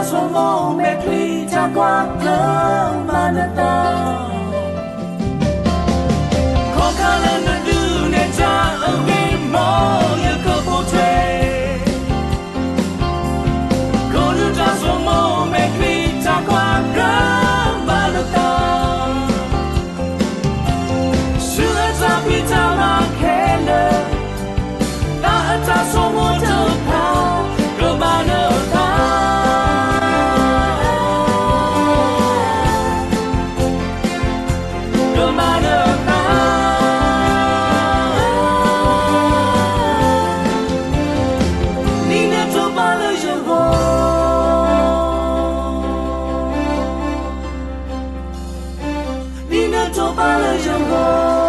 ဆိကမိၣ်မဲာ်ချံတၢ်ကွၢ်ကျၢၤမၤနၢၤတၢ်, ခီကလၢနဒုးနဲၣ်တၢ်အဂ့ၢ်မ်ယကပိာ်ထွဲ, ကိးဒူၣ်တၢ်ဆိကမိၣ်မဲာ်ချံတၢ်ကွၢ်ကျၢၤမၤနၢၤတၢ်, ဆူအတၢ်ဖံးတၢ်မၤခဲလၢာ် တၢ်အတၢ်ဆိကမိၣ်တဖၣ် ကမၤနၢၤတၢ်, ကမၤနၢၤတၢ်, ဒ်နတၢ်ပာ်လၢယဂီၢ်, ဒ်နတၢ်ပာ်လၢယဂီၢ်.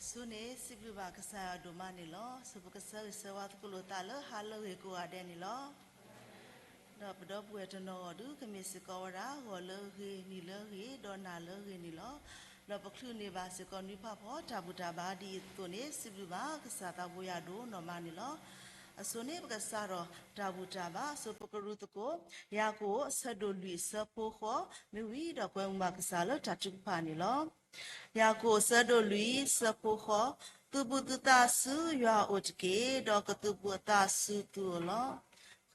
အဆိန့ၣ် စံးဘျုးဘၣ်ကစၢ်ယွၤဒိၣ်မးန့ၣ်လီၤ. ဆိပကဆၢဂ့ၤဆၢဝါသကိးလိာ်သးလၢဟါလၢအဂ့ၤကိးဂၤဒဲးန့ၣ်လီၤ. ဒီးပဒီပုၢ်ဝဲၢ်တနီၤဂီၢ်ဒုး ကမ့ၢ်စ့ၢ်ကီးဝဲဒၣ် ဂီၤလၢအဂ့ၤ, နံၤလၢအဂ့ၤ, ဒီးနၤလၢအဂ့ၤန့ၣ်လီၤ. ဒီးပချုးန့ၢ်ဘၣ်စ့ၢ်ကီးနွံဖးဖီတၢ်ဘူၣ်တၢ်ဘါဒ်အံၤအသိးန့ၣ် စံးဘျုးဘၣ်ကစၢ်သးဘိယွၤဒိၣ်နီၢ်မးန့ၣ်လီၤ. အဆိန့ၣ် ပကစးထီၣ်တၢ်ဘူၣ်တၢ်ဘါ ဆိပကရူၢ်သကိး ယၤကိာ်အဆၢဒိၣ်လွံၢ်အဆၢဖိဃိး မ့ၢ်ဝံၤဒီးကွဲမုာ်ဘၣ်ကစၢ်လၢတၢ်ထုကဖၣ်န့ၣ်လီၤ. ယၤကိာ်အဆၢဒိၣ်လွံၢ်အဆၢဖိဃိး, သုးဘူးသုသးဆူယွၤအအိၣ်တက့ၢ်, ဒီးကသုးဘူးအသးဆူသုအိၣ်လီၤ.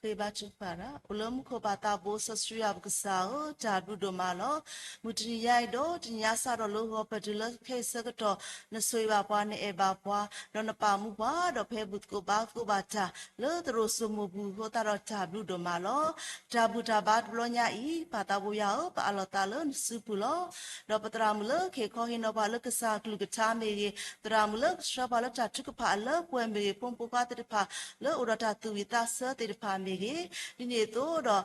ဃ့ဘါထုကဖၣ်တၢ်. အိၣ်လၢမူခိၣ်ပၢ်သးဘိစီဆှံယွၤပကစၢ်ဧၢ, တၢ်ဘျုးဒိၣ်မးလီၤ. မုၢ်တနံၤညါအံၤဒီး တနံၤညါစးထီၣ်လၢဂီၤဖၢၣ်တုၤလၢခဲအံၤဆၢကတီၢ် နဆိၣ်ဂ့ၤဘၣ်ပှၤ နအဲၣ်ဘၣ်ပှၤ, ဒီးနပာ်မူပှၤ, ဒီးဖဲဘူၣ်သကိးဘါသကိးဘၣ်တၢ် လၢသရိာ်စိမိၢ်ပူၤအဃိသတးဒီးတၢ်ဘျုးဒိၣ်မးလီၤ. တၢ်ဘူၣ်တၢ်ဘါတဘျီညါအံၤ ပၢ်သးဘိယွၤဧၢ, ပအးလီၤသးလၢနစုပူၤလီၤ. ဒီးပသရၣ်မုၣ်လၢကဟ့ၣ်ခီဟ့ၣ်နီၤပှၤ လၢကစၢ်အကလုၢ်ကထါမ့ၢ်ဂ့ၤ, သရၣ်မုၣ်လၢကဆှၢပှၤလၢတၢ်ထုကဖၣ်အလၢပှဲၤမ့ၢ်ဂ့ၤ, ဖိမုၣ်ဖိခွါသ့ၣ်တဖၣ် လၢအိၣ်ဒီးတၢ်သူၣ်ဝံၣ်သးဆၢသ့ၣ်တဖၣ်မ့ၢ်ဂ့ၤ, ဒ်န့ၣ်အသိးဒီး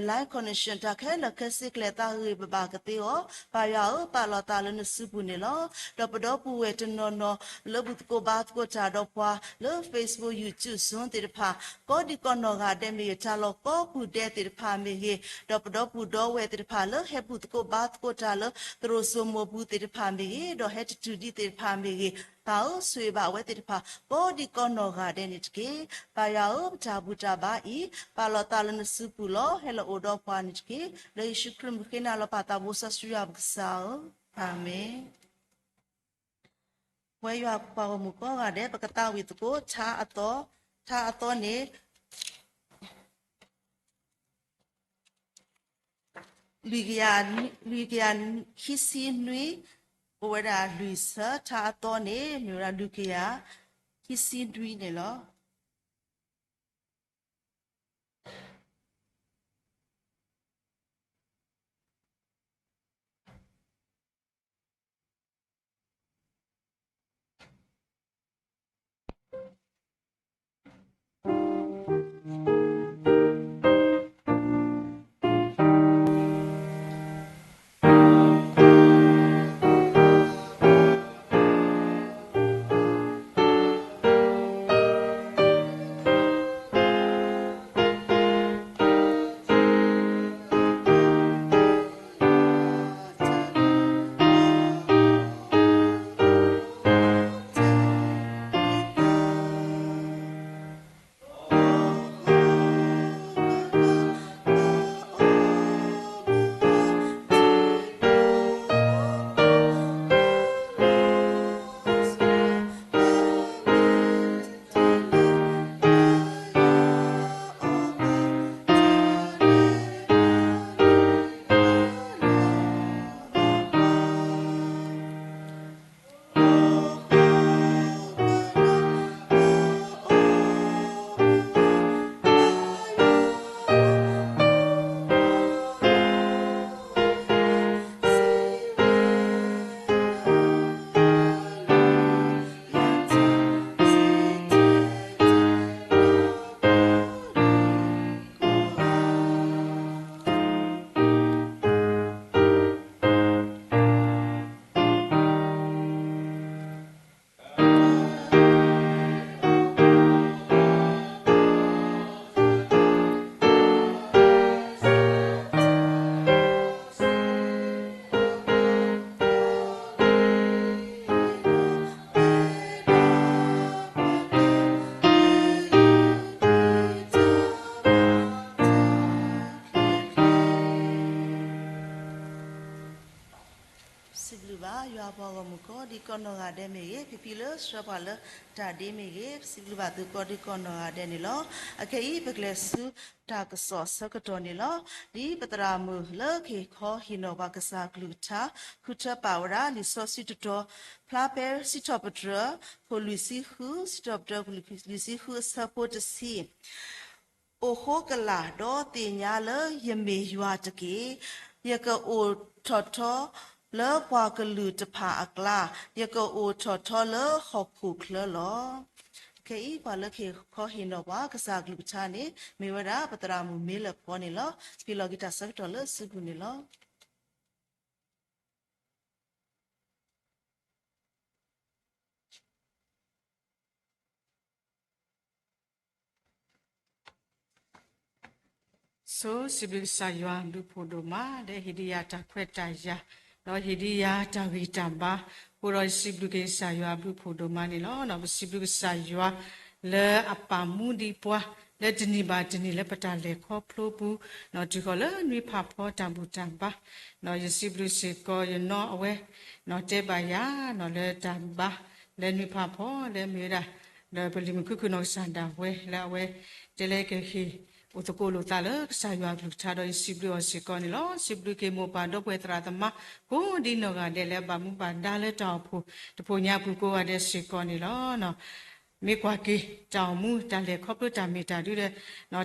line connection တၢ်ခဲလၢာ်ခဲဆ့ကျဲၤသးဂ့ၤဂ့ၤဘၣ်ဘၣ်ကသ့အီၤ, ပၢ်ယွၤဧၢ, ပအးလီၤသးလၢနစုပူၤန့ၣ်လီၤ. ဒီးပဒီပုၢ်ဝဲၢ်တနီၤနီၤ လၢဘူၣ်သကိးဘါသကိးတၢ်ဒီးပှၤ လၢ Facebook, YouTube, Zoom သ့ၣ်တဖၣ် ကိးဒံကိးနီၢ်ဂၤဒဲးမ့ၢ်ဂ့ၤ, တၢ်လီၢ်ကိးပူၤဒဲးသ့ၣ်တဖၣ်မ့ၢ်ဂ့ၤ, ဒီးပဒီပုၢ်ဒီဝဲၢ်သ့ၣ်တဖၣ် လၢဟဲဘူၣ်သကိးဘါသကိးတၢ်လၢသရိာ်စိမိၢ်ပူၤသ့ၣ်တဖၣ်မ့ၢ်ဂ့ၤ, ဒီးဟဲတတုၤဒံးသ့ၣ်တဖၣ်မ့ၢ်ဂ့ၤ, ပၢ်ဧၢ, ဆိၣ်ဂ့ၤဘၣ်အဝဲသ့ၣ်တဖၣ် ကိးဒံကိးနီၢ်ဂၤဒဲးန့ၣ်တက့ၢ်. ပၢ်ယွၤဧၢ, ပတၢ်ဘူၣ်တၢ်ဘါအံၤ ပာ်လီၤသးလၢနစုပူၤလီၤ. ဟဲလီၤအိၣ်ဒီးပှၤန့ၣ်တက့ၢ်. လၢယ့ၣ်ၡူးခရံာ်မုၢ်ဃ့နၤလီၤ ပၢ်သးဘိစီဆှံယွၤပကစၢ်ဧၢ, အၤမ့ၣ်. ပဝဲယွၤပှၤဂီၢ်မုၢ်ကိးဂၤဒဲး ပကသးဝံၣ်သကိး ထါအသီ, ထါအသီန့ၣ် လွံၢ်ကယၤ, လွံၢ်ကယၤခံဆံနွံ, အိၣ်ဝဲဒၣ်လွံၢ်ဆၢ, ထါအသီန့ၣ် မ့ၢ်ဝဲဒၣ်လွံၢ်ကယၤခံဆံနွံန့ၣ်လီၤ. ကိးဒူကိးနီၢ်ဂၤဒဲးမ့ၢ်ဂ့ၤ, ဖံဖံလၢဆှၢပှၤလၢတၢ်ဒ့မ့ၢ်ဂ့ၤ, ပစံးဘျုးဘၣ်သုကိးဒူကိးနီၢ်ဂၤဒဲးန့ၣ်လီၤ. အခဲအံၤ ပကလဲၤဆူတၢ်ကစီၣ်အဆၢကတီၢ်န့ၣ်လီၤ. ဒ်ပသရၣ်မုၣ်လၢက့ၤခီဟ့ၣ်နီၤပှၤကစၢ်ကလုၢ်ကထါ ဃုထၢပာ်ဝဲဒၣ် လံာ်စီဆှံတတီၤ ဖျါဖဲစံးထီၣ်ပတြၢၤ ခိၣ်လွံၢ်ဆံဃု, စံးထီၣ်ပတြၢၤ လွံၢ်ဆံဃုအဆၢဖိတဆံ အိၣ်ဃိကလာ် ဒီးသ့ၣ်ညါလၢယမ့ၢ်ယွၤတက့ၢ်. ယကအိၣ်ထီၣ်ထီလၢပှၤကလုာ်တဖၣ်အကျါ, ယကအိၣ်ထီၣ်ထီလၢဟီၣ်ခိၣ်ချၢလီၤ. ခဲအံၤ ပှၤလၢက့ၤခီဟ့ၣ်နီၤပှၤကစၢ်ကလုၢ်ကထါန့ၣ် မ့ၢ်ဝဲဒၣ် ပသရၣ်မုၣ်မ့လၢၢ်ဖီန့ၣ်လီၤ. ပ့ၤလီၤက့ၤတၢ်ဆၢကတီၢ်လၢစုပူၤန့ၣ်လီၤ. ဆိစံးဘျုးကစၢ်ယွၤဘျုးဖှိၣ်ဒိၣ်မး လၢဟ့ၣ်ဒံးယၤတၢ်ခွဲးတၢ်ယာ်, ဒီးဟ့ၣ်ဒံးယၤတၢ်ဂံၢ်တၢ်ဘါ, အဃိဒီးယစံးဘျုးက့ၤကစၢ်ယွၤဘျုးဖှိၣ်ဒိၣ်မးန့ၣ်လီၤ. ပစံးဘျုးကစၢ်ယွၤ လၢအပာ်မူဒံးပှၤ လၢတနံၤဘၣ်တနံၤလၢပတၢ်လဲၤခီဖျိပူၤ, တုၤဃီၤလၢနွံဖးဖီတၢ်ဘူၣ်တၢ်ဘါ, ယစံးဘျုးစ့ၢ်ကီးယနီၢ်အဝဲ တဲဘၣ်ယၤ လၢတၢ်ဘါ လၢနွံဖးဖီ လၢမ့ၢ်ဝဲဒၣ် လၢပလံၤမုၣ်ခုၣ်ခုၣ်နီၢ်ကစၢ်ဒၣ်ဝဲ လၢအဝဲ တဲလၢကဟ့ၣ် အိၣ်သကိးလိာ်သးလၢကစၢ်ယွၤအကလုၢ်ကထါဒီး ယစံးဘျုးအီၤစ့ၢ်ကီးန့ၣ်လီၤ. စံးဘျုးက့ၤမိၢ်ပၢ်ဒီပုၢ်ဝဲၢ်သရၣ်သမါ ကိးဒ်နီၢ်ဂၤဒဲး လၢအဘၣ်မူဘၣ်ဒါလၢတၢ်အိၣ်ဖှိၣ် တဖုညါပူၤကိးဂၤဒဲးစ့ၢ်ကီးန့ၣ်လီၤ. မ့ၢ်ကွၢ်က့ၤတၢ်အိၣ်မူ တၢ်လဲၤခီဖျိတၢ်မ့ၢ်တၢ်ဒုဒီး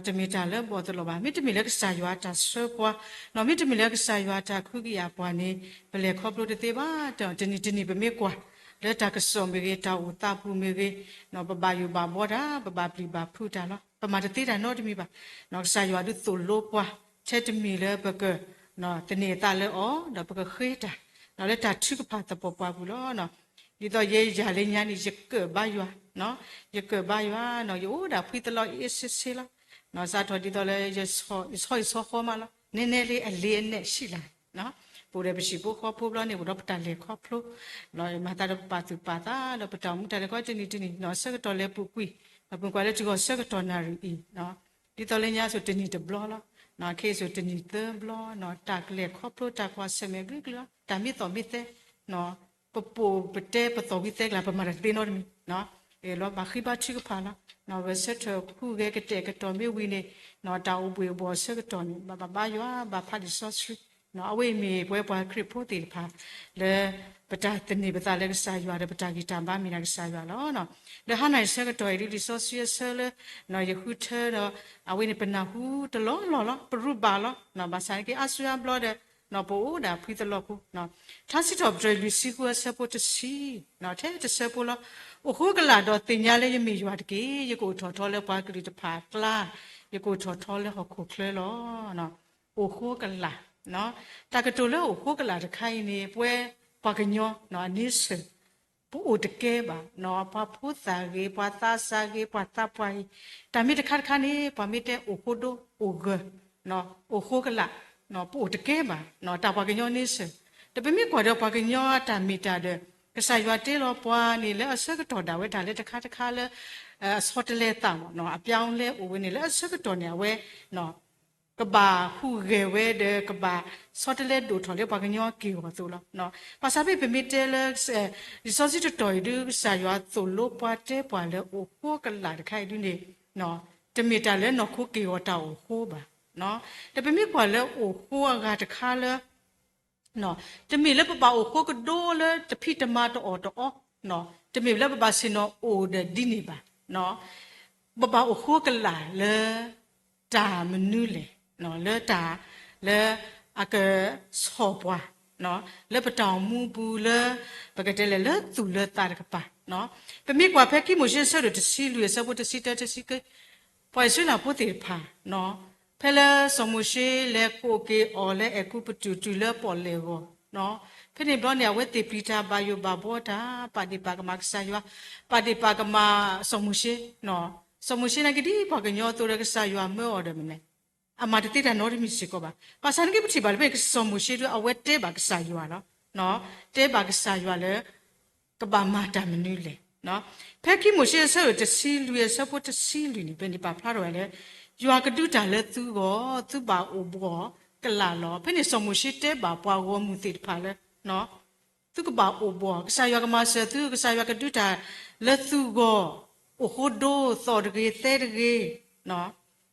တမ့ၢ်တၢ်လၢဘီၣ်သလီၤဘၣ်. မ့တမ့ၢ်လၢကစၢ်ယွၤအတၢ်ဆှၢပှၤ, မ့တမ့ၢ်လၢကစၢ်ယွၤအတၢ်ခုကယာ်ပှၤန့ၣ် ပလဲၤခီဖျိတသ့ဘၣ်. တနံၤတနံၤပမ့ၢ်ကွၢ် လၢတၢ်ကစီၣ်မ့ၢ်ဂ့ၤ, တၢ်အိၣ်သးပူၤမ့ၢ်ဂ့ၤ, ပဘၣ်ယိၣ်ဘၣ်ဘှီတၢ်, ပဘၣ်ပျံၤဘၣ်ဖုးတၢ်လီၤ. ပမၤတသ့တၢ်နီတမံၤဘၣ်. ကစၢ်ယွၤဒုးသိၣ်လိပှၤ ထဲတမံၤလၢပက သန့ၤအသးလၢအီၤ, ဒီးပကဃ့တၢ် လၢတၢ်ထုကဖၣ်သပှၢ်ပှၢ်ပူၤလီၤ. ဒ်သိးယဲယၤလၢညါန့ၣ် ယကၢၣ်ဘါယွၤ, ယကၢၣ်ဘါယွၤ, ယအိၣ်ဒၣ်ဖှံသလီၤအ့ၣ်စ့ဆ့လီၤ. စးထီၣ်ဒ်သိးလၢ ယဆီဟံၣ်ဆီဃီမးလီၤ. နဲနဲလံအလံအနဲၣ်ဆံးလၢ်, ပအိၣ်ဒီးပဟံၣ်ဖိဃီဖိဘျီန့ၣ် အိၣ်ဒီးပတၢ်လဲၤခီဖျိ, မၤသးဒီးပပာ်သူၣ်ပာ်သး ဒီးပတၢ်အိၣ်မူတၢ်လဲၤခီတနံၤတနံၤ ဆၢကတီၢ်လဲၤပူၤကွံာ်, ပကွၢ်လၢထံကီၢ်ဆၢကတီၢ်နၣ်ရံၣ်အံၤ ဒ်သိးလၢညါဆိတနံၤတဘျီလီၤ. ခဲအံၤဆိတနံၤသၢဘျီ, တၢ်ကလဲၤခီဖျိတၢ်ကွၢ်ဆၢၣ်မဲာ်အကလုာ်ကလုာ်လီၤ. တၢ်မ့ၢ်သီၣ်မ့ၢ်သဲ, ပပိာ်ပတဲပသီၣ်ဝံၤသဲကျါ ပမၤတၢ်တသ့နီတမံၤ, လီၤဘၣ်ဃ့ဘါထုကဖၣ်လီၤ. ဂဲၤဆၢထၢၣ်ဟူးဂဲၤကတဲာ်ကတီၤမ့ၢ်ဝံၤန့ၣ်, တၢ်အိၣ်ဘှံးအိၣ်ဘှီၣ်ဆၢကတီၢ်န့ၣ် ဘၣ်ဘါယွၤ ဘၣ်ဖးလံာ်စီဆှံ, အဝဲအံၤမ့ၢ်ပဝဲပှၤခရံာ်ဖိသ့ၣ်တဖၣ် လၢပတၢ်သန့ၤပသးလၢကစၢ်ယွၤဒီး ပတၢ်ဂံၢ်တၢ်ဘါမ့ၢ်ဒၣ်ကစၢ်ယွၤလီၤ. လၢဟါနၤအံၤဆၢကတီၢ်အံၤဒုး လံာ်စီဆှံအဆၢလၢ ယဃုထၢဒီး အဝဲန့ၣ်ပနၢ်ဟူတလီၢ်လီၢ်လီၤ, ပရူးဘၣ်လီၤ. ဘၣ်ဆၣ်န့ၣ်က့ အါစုအါဘျီဒီး ပအိၣ်ဒၣ်ဖှံသလီၢ်ဖိ, ထါစံးထီၣ်ပတြၢၤလွံၢ်ဆံဃုအဆၢဖိတဆံ, ထဲတဆၢဖိလီၤ. အိၣ်ဃိကလာ်ဒီးသ့ၣ်ညါလၢယမ့ၢ်ယွၤတက့ၢ်. ယကအိၣ်ထီၣ်ထီလၢပှၤကလုာ်တဖၣ်အကျါ, ယကအိၣ်ထီၣ်ထီလၢဟီၣ်ခိၣ်ချၢလီၤ. အိၣ်ဃိကလာ်, တၢ်ကတိၤလၢအိၣ်ဃိကလာ်တခါအံၤန့ၣ် ပဝဲပှၤကညီအန့ဆၢၣ် ပအိၣ်တကဲဘၣ်, ပှၤဖိသၣ်ဂ့ၤ, ပှၤသးစၢ်ဂ့ၤ, ပှၤသးပှၢ်ဂ့ၤ, တၢ်မ့ၢ်တခါတခါန့ၣ် ပှၤမ့ၢ်တဲအိၣ်ဃိဒိ, အိၣ်ဂၢၢ်, အိၣ်ဃိကလာ်, ပအိၣ်တကဲဘၣ်, တၢ်ပှၤကညီန့ဆၢၣ်, ဒီးပမ့ၢ်ကွၢ်ဒီးပှၤကညီအတၢ်မ့ၢ်တၢ်ဒီး ကစၢ်ယွၤတ့လီၤပှၤန့ၣ် လၢအဆၢကတီၢ်ဒၣ်ဝဲတၢ်လၢတခါတခါလၢ အဆီတလဲသးမး, အပြောင်းလဲအိၣ်ဝဲန့ၣ် လၢအဆၢကတီၢ်န့ၣ် အဝဲ ကဘၣ်ဟူးဂဲၤဝဲဒီး ကဘၣ်ဆီတလဲဒိၣ်ထီၣ်လၢပှၤကညီက့ၢ်ဂီၤအသိးလီၤ. ဘၣ်ဆၣ်ဖဲပမ့ၢ်တဲလၢ လံာ်စီဆှံတတီၢ်အံၤဒုး ကစၢ်ယွၤသိၣ်လိပှၤတဲပှၤလၢအိၣ်ဃိကလာ်တခါအံၤဒုးန့ၣ် တမ့ၢ်တၢ်လၢနီၢ်ခိက့ၢ်ဂီၤတၢ်အိၣ်ဃိဘၣ်. ဒီးပမ့ၢ်ကွၢ်လၢအိၣ်ဃိအဂၤတခါလၢ တမ့ၢ်လၢပဘၣ်အိၣ်ဃိကဒိလၢတဖံးတမၤတအီၣ်တအီ, တမ့ၢ်လၢပဘၣ်ဆ့ၣ်နီၤအိၣ်ဒီးဒ်န့ၣ်ဘၣ်. ပဘၣ်အိၣ်ဃိကလာ်လၢ တၢ်မနုၤလဲၣ်, လၢတၢ် လၢအကဆီၣ်ပှၤ လၢပတၢ်အိၣ်မူပူၤလၢ ပကတဲလဲၣ်လၢသူၣ်လၢသးတကပၤ, ပမ့ၢ်ကွၢ်ဖဲခံမိၤၡ့အဆၢဒိၣ်တဆံလွံၢ်အဆၢဖိတဆံတၢ တဆံခံ ပှၤအံၣ်စရ့လးဖိသ့ၣ်တဖၣ် ဖဲလၢစီၤမိၤၡ့လဲၤကိးက့ၤအီၤလၢအဲၤကူပတူးတုၤလၢပီၣ်လဲၣ်ဂီၤ, ဖဲန့ၣ်ဘျီန့ၣ် အဝဲသ့ၣ်ပျံၤတၢ်ဘၣ်ယိၣ်ဘၣ်ဘှီတၢ် ပာ်ဒ့ၣ်ပာ်ကမၣ်ကစၢ်ယွၤ, ပာ်ဒ့ၣ်ပာ်ကမၣ်စီၤမိၤၡ့, စီၤမိၤၡ့နာ်က့ဒ်ပှၤကညီအသိးဒီးကစၢ်ယွၤမၢအီၤဒီးမနုၤလဲၣ်, အမၤတသ့တၢ်နီတမံၤစ့ၢ်ကီးဘၣ်. ဘၣ်ဆၣ်နာ်က့ပထံၣ်ဘၣ်လၢဖဲစီၤမိၤၡ့ဒုး အဝဲတဲဘၣ်ကစၢ်ယွၤလီၤ, တဲဘၣ်ကစၢ်ယွၤလၢ ကဘၣ်မၤတၢ်မနုၤလဲၣ်. ဖဲခံမိၤၡ့အဆၢဒိၣ်တဆံလွံၢ်အဆၢဖိတဆံလွံၢ်န့ၣ် ဖဲန့ၣ်ပာ်ဖျါထီၣ်ဝဲလၢ ယွၤကဒုးတၢ်လၢသုဂီၢ်, သုဘၣ်အိၣ်ဘှီၣ်ကလာ်လီၤ. ဖဲန့ၣ်စီၤမိၤၡ့တဲဘၣ်ပှၤဂီၢ်မုၢ်သ့ၣ်တဖၣ်လၢ သုကဘၣ်အိၣ်ဘှီၣ်, ကစၢ်ယွၤကမၤစၢၤသု, ကစၢ်ယွၤကဒုးတၢ်လၢသုဂီၢ်, အိၣ်ဃိဒိ သီၣ်တဂ့ၤ သဲတဂ့ၤ,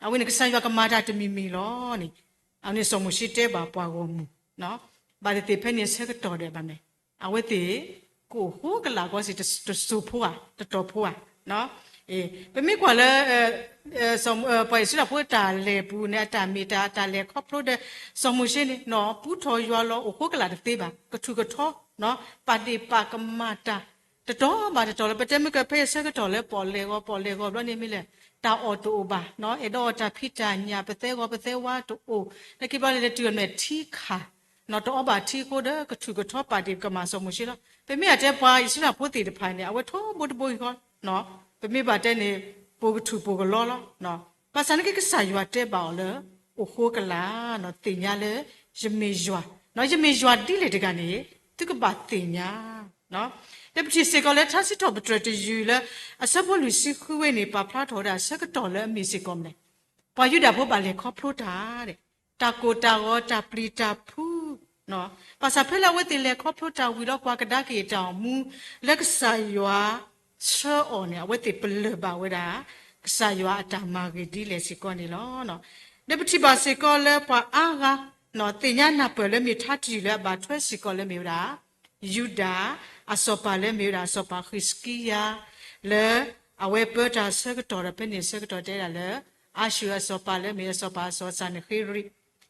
အဝဲန့ၣ် ကစၢ်ယွၤကမၤတၢ်တမံၤမံၤလီၤန့ၣ်, အဝဲန့ၣ်စီၤမိၤၡ့တဲဘၣ်ပှၤဂီၢ်မုၢ်, ဘၣ်သ့ၣ်သ့ၣ်ဖဲန့ၣ်အဆၢကတီၢ်ဒီးဘၣ်န့ၣ်, အဝဲသ့ၣ် ကအိၣ်ဃိကလာ်ကီစ့ၢ် တစိၢ်ဖိဧါ တတီၤဖိဧါ. ပမ့ၢ်ကွၢ်လၢ ပှၤအံၣ်စရ့လးဖိအတၢ်လဲၤပူၤန့ၣ် အတၢ်မ့ၢ်တၢ် အတၢ်လဲၤခီဖျိဒီး စီၤမိၤၡ့န့ၣ် ပူထီၣ်ယွၤလီၤ အိၣ်ဃိကလာ်တသ့ဘၣ်, ကထူၣ်ကထီ ပာ်ဒ့ၣ်ပာ်ကမၣ်တၢ် တတီၤဘၣ်တတီၤလၢ ပတဲမ့ၢ်ကဖဲအဆၢကတီၢ်လၢပီၣ်လဲၣ်ဂီၤ ပီၣ်လဲၣ်ဂီၤဘျီန့ၣ်မ့ၢ်လဲၣ်, တၢ်အီၣ်တအိၣ်ဘၣ်, အဲၣ်ဒိးအီၣ်တၢ်ဖံးတၢ်ညၣ် ပသဲဂီၤပသဲဝါတအိၣ်, လၢခံဘျီန့ၣ်လဲၤတုၤအမဲာ်ထံခၣ် တအီၣ်ဘၣ်ထံအဃိဒီး ကထူၣ်ကထီပာ်ဒ့ၣ်ကမၣ်စီၤမိၤၡ့လီၤ. ပမ့ၢ်အတဲပှၤအံၣ်စရ့လးဖိသ့ၣ်တဖၣ်န့ၣ် အဝဲထီဘိတဘိအံၤဃီ, ပမ့ၢ်ဘၣ်တဲန့ၣ် ပိာ်ကထူၣ်ပိာ်ကလီလီၤ. ဘၣ်ဆၣ်န့ၣ်က့ ကစၢ်ယွၤတဲဘၣ်အီၤလၢ အိၣ်ဃိကလာ် သ့ၣ်ညါလၢ ယမ့ၢ်ယွၤ, ယမ့ၢ်ယွၤဒ်လဲၣ်တဂၤန့ၣ် သုကဘၣ်သ့ၣ်ညါ လၢပထံၣ်စ့ၢ်ကီးလၢထါစံးထီၣ်ပတြၢၤတယုၢ်လၢ အဆၢဖိလွံၢ်ဆံဃုဝဲန့ၣ် ပာ်ဖျါထီၣ်ဝဲဒၣ်အဆၢကတီၢ်လၢအမ့ၢ်စ့ၢ်ကီးမနုၤလဲၣ်, ပှၤယူဒၤဖိဘၣ်လဲၤခီဖျိတၢ်, တၢ်ကိၢ်တၢ်ဂီၤ တၢ်ပျံၤတၢ်ဖုး, ဘၣ်ဆၣ်ဖဲလၢအဝဲသ့ၣ်လဲၤခီဖျိတၢ်ဝံၤလီၤ ကွၢ်ကဒါက့ၤတၢ်အိၣ်မူ လၢကစၢ်ယွၤဆှၢအီၤန့ၣ် အဝဲသ့ၣ်ပလၢၢ်ဘၣ်ဝဲဒၣ် ကစၢ်ယွၤအတၢ်မၤဂ့ၤဒ်လဲၣ်စ့ၢ်ကီးန့ၣ်လီၤ. ဒီးပထံၣ်ဘၣ်စ့ၢ်ကီးလၢပှၤအါဂၤ သ့ၣ်ညါနၢ်ပၢၢ်လၢမ့ၢ်ထါတယုၢ်လၢအဘၣ်ထွဲစ့ၢ်ကီးလၢမ့ၢ်ဝဲဒၣ် ယူဒၤအစီၤပၤလၢမ့ၢ်ဝဲဒၣ် အစီၤပၤဃံးစကံယၤ လၢအဝဲပၢတၢ်အဆၢကတီၢ်ဒီး ဖဲန့ၣ်အဆၢကတီၢ်တဲဒၣ်လၢ အၤၡူၢ်အစီၤပၤလၢမ့ၢ်အစီၤပၤ စီၤစၤနဃ့ရံး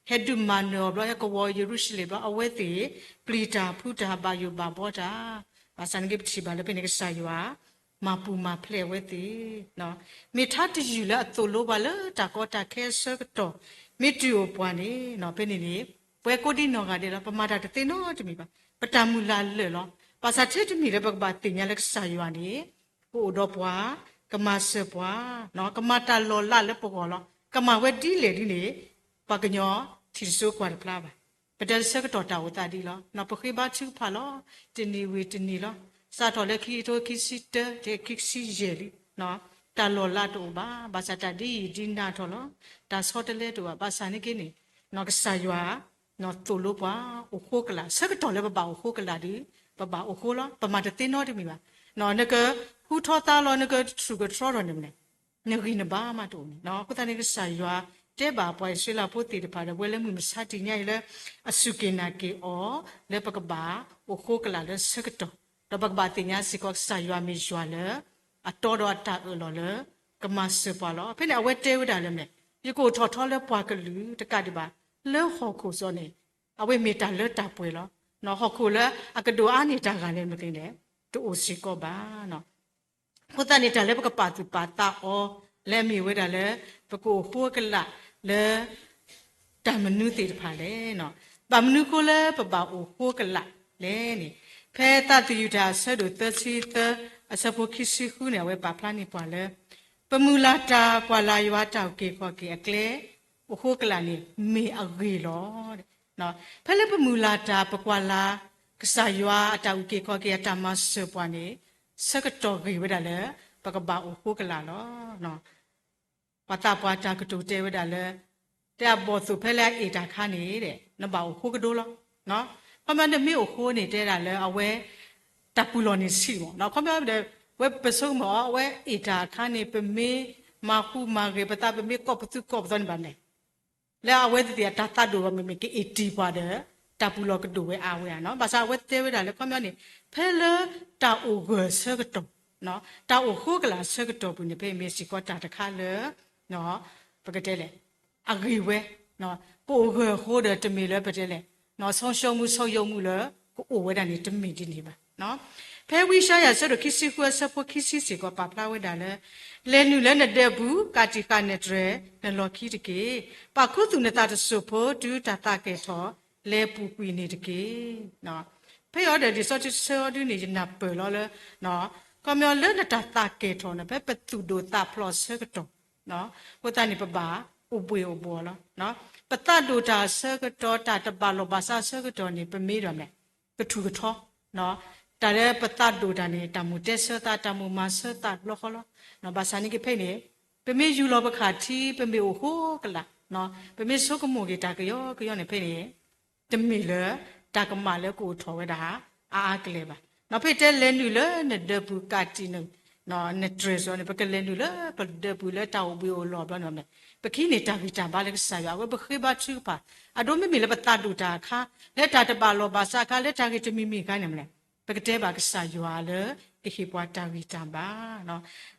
ဟဲဒုးမၤနၢၤအီၤဘျီ ဟဲကဝီၤယရူၤၡလ့ၣ်ဘျီ အဝဲသ့ၣ် ပျံၤတၢ်ဖုးတၢ် ဘၣ်ယိၣ်ဘၣ်ဘှီတၢ်, ဘၣ်ဆၣ်န့ၣ်က့ ပထံၣ်ဘၣ်လၢဖဲန့ၣ်ကစၢ်ယွၤ မၤပူၤမၤဖျဲးအဝဲသ့ၣ် မ့ၢ်ထါတယုၢ်လၢအသိၣ်လိပှၤလၢတၢ်ကီတၢ်ခဲအဆၢကတီၢ် မ့ၢ်တုၤအိၣ်ပှၤန့ၣ် ဖဲန့ၣ်န့ၣ် ပဝဲကိးဒံနီၢ်ဂၤဒဲးလီၤ ပမၤတၢ်တသ့နီတမံၤဘၣ်, ပတၢ်မုၢ်လၢ်လၢာ်လီၤ. ဘၣ်ဆၣ်ထဲတမံၤလၢပကဘၣ်သ့ၣ်ညါလၢကစၢ်ယွၤန့ၣ် ကအိၣ်ဒီးပှၤ, ကမၤစၢၤပှၤ, ကမၤတၢ်လီၤလးလၢပဂီၢ်လီၤ. ကမၤဝဲဒ်လဲၣ်ဒ်န့ၣ် ပှၤကညီထံၣ်တစိကွၢ်တဖျါဘၣ်. ပတဲလၢဆၢကတီၢ်တၢ်အိၣ်သးဒ်လီၤ. ပဃ့ဘါထုကဖၣ်လီၤ. တနံၤဝံၤတနံၤလီၤ. စးထီၣ်လၢခံကထိခံဆံတၢ ခံဆံယဲၢ်လံ. တၢ်လီၤလးတအိၣ်ဘၣ်. ဘၣ်ဆၣ်တၢ်ဒ်အံၤဒ်နၤထီၣ်လီၤ. တၢ်ဆီတလဲတအိၣ်ဘၣ်. ဘၣ်ဆၣ်န့ၣ်က့န့ၣ် ကစၢ်ယွၤ သိၣ်လိပှၤ အိၣ်ဃိကလာ် ဆၢကတီၢ်လၢပဘၣ်အိၣ်ဃိကလာ်ဒီး ပဘၣ်အိၣ်ဃိလီၤ. ပမၤတသ့နီတမံၤဘၣ်. နကဃူထီၣ်သါလီၤ နကထူၣ်ကထီထီၣ်န့ၣ်မနုၤလဲၣ် နဂံၢ်နဘါမးတအိၣ်န့ၣ်. အဃိသတးန့ၣ် ကစၢ်ယွၤတဲဘၣ်ပှၤအံၣ်စရ့လးဖိသ့ၣ်တဖၣ်ဒီး ပဝဲလၢမုၢ်မဆါတနံၤညါအံၤလၢ အစူၢ်က့ၤနာ်က့ၤအီၤ လၢပကဘၣ်အိၣ်ဃိကလာ်လၢဆၢကတီၢ်, ဒီးပကဘၣ်သ့ၣ်ညါစ့ၢ်ကီး ကစၢ်ယွၤမ့ၢ်ယွၤလၢ အတီဒီးအတၢ်အၢၣ်လီၤလၢ ကမၤစၢၤပှၤလီၤ. ဖဲန့ၣ်အဝဲတဲဝဲဒၣ်လၢမနုၤလဲၣ်, ယကအိၣ်ထီၣ်ထီလၢပှၤကလုာ်တကးဒံးဘၣ် လၢဟီၣ်ခိၣ်စီန့ၣ် အဝဲမ့ၢ်တၢ်လၢတၢ်ပှဲၤလီၤ. ဟီၣ်ခိၣ်လၢအကဒိၣ်အါန့ၢ်တၢ်ဂၤလဲၣ်မ့ၢ်က့န့ၣ် တအိၣ်စ့ၢ်ကီးဘၣ်. အဃိသတးန့ၣ် တၢ်လၢပကပာ်သူၣ်ပာ်သးအီၤ လၢအမ့ၢ်ဝဲဒၣ်လၢ ပကအိၣ်ဃိကလာ်လၢ တၢ်မနုၤသ့ၣ်တဖၣ်လဲၣ်. ဘၣ်မနုၤဃိလၢပဘၣ်အိၣ်ဃိကလာ်လဲၣ်န့ၣ်, ဖဲသးသယုၢ်တၢ်အဆၢဒိၣ်သၢဆံသၢ အဆၢဖိခံဆံဃုန့ၣ် အဝဲပာ်ဖျါန့ၢ်ပှၤလၢ ပမုၢ်လၢ်တၢ်ကွၢ်လၢ်ယွၤတၢ်အုၣ်က့ၤခီၣ်က့ၤအကျဲ အိၣ်ဃိကလာ်န့ၣ် မ့ၢ်အဂ့ၢ်လီၤ. ဖဲလၢပမုၢ်လၢ်တၢ် ပကွၢ်လၢ် ကစၢ်ယွၤအတၢ်အုၣ်က့ၤခီၣ်က့ၤ အတၢ်မၤစၢၤပှၤန့ၣ် ဆၢကတီၢ်ဂ့ၤဝဲဒၣ်လၢ ပကဘၣ်အိၣ်ဃိကလာ်လီၤ. ပှၤသးပှၢ်တၢ်ကတိၤတဲဝဲဒၣ်လၢ တဲအဘီၣ်သိၣ်ဖဲလၢအအ့ၣ်တၢ်အခါန့ၣ် နဘၣ်အိၣ်ဃိကဒိလီၤ. ခီပညီနမ့ၢ်အိၣ်ဃိန့ၣ် တဲဒၣ်လၢအဝဲ တၢ်ပူၤလီၢ်န့ၣ်ဆံးမး. ခီပညီဒီး ဝဲပဆိကမိၣ်အီၤ အဝဲအ့ၣ်တၢ်အခါန့ၣ် ပမ့ၢ်မၤဃူမၤဂဲၤပသး ပမ့ၢ်ကိးပသူကိးပသီန့ၣ်ဘၣ်န့ၣ် လၢအဝဲသ့ၣ်အတၢ်သးဒိၣ်ဘၣ်မ့မ့ၢ် ကအ့ၣ်တံၢ်ပှၤဒီး တၢ်ပူၤလီၢ်ကဒိၣ်ဝဲအါဝဲဧါ. ဘၣ်ဆၣ်အဝဲတဲဝဲဒၣ်လၢခီပညီန့ၣ် ဖဲလၢတၢ်အိၣ်ဂၢၢ်ဆၢကတီၢ် တၢ်အိၣ်ဃိကလာ်ဆၢကတီၢ်ပူၤန့ၣ် ဖဲမ့ၢ်စ့ၢ်ကီးတၢ်တခါလၢ ပကတဲလဲၣ် အဂ့ၤဝဲ ကအိၣ်ဂၢၢ်ဃိဒီးတမ့ၢ်လၢပတဲလဲၣ် ဆုံးရှုံးမှု ဆုတ်ယုတ်မှု လၢကအိၣ်ဝဲဒၣ်န့ၣ် တမ့ၢ်ဒ်န့ၣ်ဘၣ်. ဖဲဝံယၡါယၤအဆၢဒိၣ်ခံဆံဃုအဆၢဖိခံဆံစ့ၢ်ကီးပာ်ဖျါဝဲဒၣ်လၢ လဲၤနုာ်လၢနဒဲပူၤ ကးတံာ်ဃာ်နဲၣ်တြဲၤနလီၢ်ခံတက့ၢ်. ပာ်ခူသူၣ်နသးတစိၢ်ဖိတုၤတၢ်သးကဲၣ်ထီၣ် လဲၤပူၤကွံာ်န့ၣ်တက့ၢ်. ဖဲအံၤဒီးလံာ်စီဆှံတဆၢအံၤဒုန့ၣ် ယနၢ်ပၢၢ်လီၤလၢ ခီပညီလၢနတၢ်သးကဲၣ်ထီၣ်န့ၣ် ဖဲပသူၣ်ဒိၣ်သးဖျိးဆၢကတီၢ် အဃိသတးန့ၣ် ပဘၣ်အိၣ်ဘှ့ၣ်အိၣ်ဘှီၣ်လီၤ. ပသးဒိၣ်တၢ်အဆၢကတီၢ် တၢ်တဘၣ်လိာ်ဘၣ်စးအဆၢကတီၢ်န့ၣ် ပမ့ၢ်ဒၣ်မ့ၢ် ကထူၣ်ကထီ တၢ်လၢပသးဒိၣ်တၢ်န့ၣ် တၢ်မိၣ်တဲဆၢသး တၢ်မိၣ်မၤဆၢသးတဘျီဃီလီၤ. ဘၣ်ဆၣ်န့ၣ်က့ဖဲန့ၣ် ပမ့ၢ်ယူၢ်လီၤပခးထံ ပမ့ၢ်အိၣ်ဃိကလာ် ပမ့ၢ်ဆိကမိၣ်က့ၤတၢ်ကယီကယီန့ၣ်ဖဲန့ၣ် တမ့ၢ်လၢတၢ်ကမၣ်လၢကအိၣ်ထီၣ်ဝဲဒၣ် အါအါကလဲာ်ဘၣ်. နီၢ်ဖဲတဲလဲၤနုာ်လၢနဒၢးပူၤကးတံာ်နတြဲၤစိန့ၣ် ပကလဲၤနုာ်လၢပဒၢးပူၤလၢတၢ်အိၣ်ဘှံးအိၣ်လီၤဘျီန့ၣ်ဘၣ်န့ၣ် ပကဟံးန့ၢ်တၢ်ဂံၢ်တၢ်ဘါလၢကစၢ်ယွၤ အဝဲပဃ့ဘါထုကဖၣ် အဒိမ့မ့ၢ်လၢပသးဒိၣ်တၢ်အခါ လၢတၢ်တဘၣ်လီၢ်ဘၣ်စးအခါ လၢတၢ်ဂ့ၢ်တမံၤမံၤအခါန့ၣ်မ့ၢ် ပကတဲဘၣ်ကစၢ်ယွၤလၢကဟ့ၣ်ပှၤတၢ်ဂံၢ်တၢ်ဘါ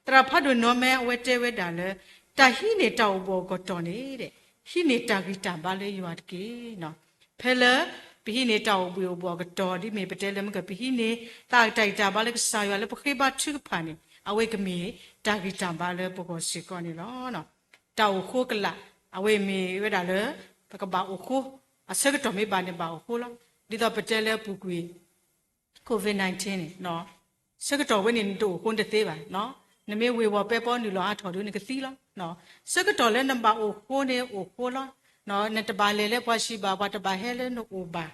သရၣ်ဖးဒိၣ်နီၢ်မဲအဝဲတဲဝဲဒၣ်လၢ တၢ်ဟံးန့ၢ်တၢ်အိၣ်ဘှံးအိၣ်ကတီၢ်န့ၣ် ဟံးန့ၢ်တၢ်ဂံၢ်တၢ်ဘါလၢယွၤတက့ၢ်. ဖဲလၢ ပဟံးန့ၢ်တၢ်အိၣ်ဘှံးအိၣ်ဘှီၣ်အကတီၢ် ဒ်မ့ၢ်ပတဲလၢမ့ၢ်ကပဟံးန့ၢ် သးတၢ်ဂံၢ်တၢ်ဘါလၢကစၢ်ယွၤလၢပဃ့ဘါထုကဖၣ်န့ၣ် အဝဲကမ့ၢ်တၢ်ဂံၢ်တၢ်ဘါလၢပဂီၢ်စ့ၢ်ကီးန့ၣ်လီၤ. တၢ်အိၣ်ဃိကလာ် အဝဲမ့ၢ်ဝဲဒၣ်လၢ ပကဘၣ်အိၣ်ဃိ အဆၢကတီၢ်မ့ၢ်ဘၣ်န့ၣ်ဘၣ်အိၣ်ဃိလီၤ. ဒ်သိးပတဲလၢအပူၤကွံာ် COVID nineteen န့ၣ် ဆၢကတီၢ်ဝဲန့ၣ်နတအိၣ်ဃိနတသ့ဘၣ်. နမ့ၢ်ဝ့ၤဝီၤပဲပီနုာ်လီၤအါထီၣ်ဒုးနကသံလီၤ. ဆၢကတီၢ်လၢနဘၣ်အိၣ်ဃိန့ၣ်အိၣ်ဃိလီၤ. နတဘၣ်လဲၤလၢပှၤဆံးဘၣ် ပှၤတဘၣ်ဟဲလၢနအိၣ်ဘၣ်.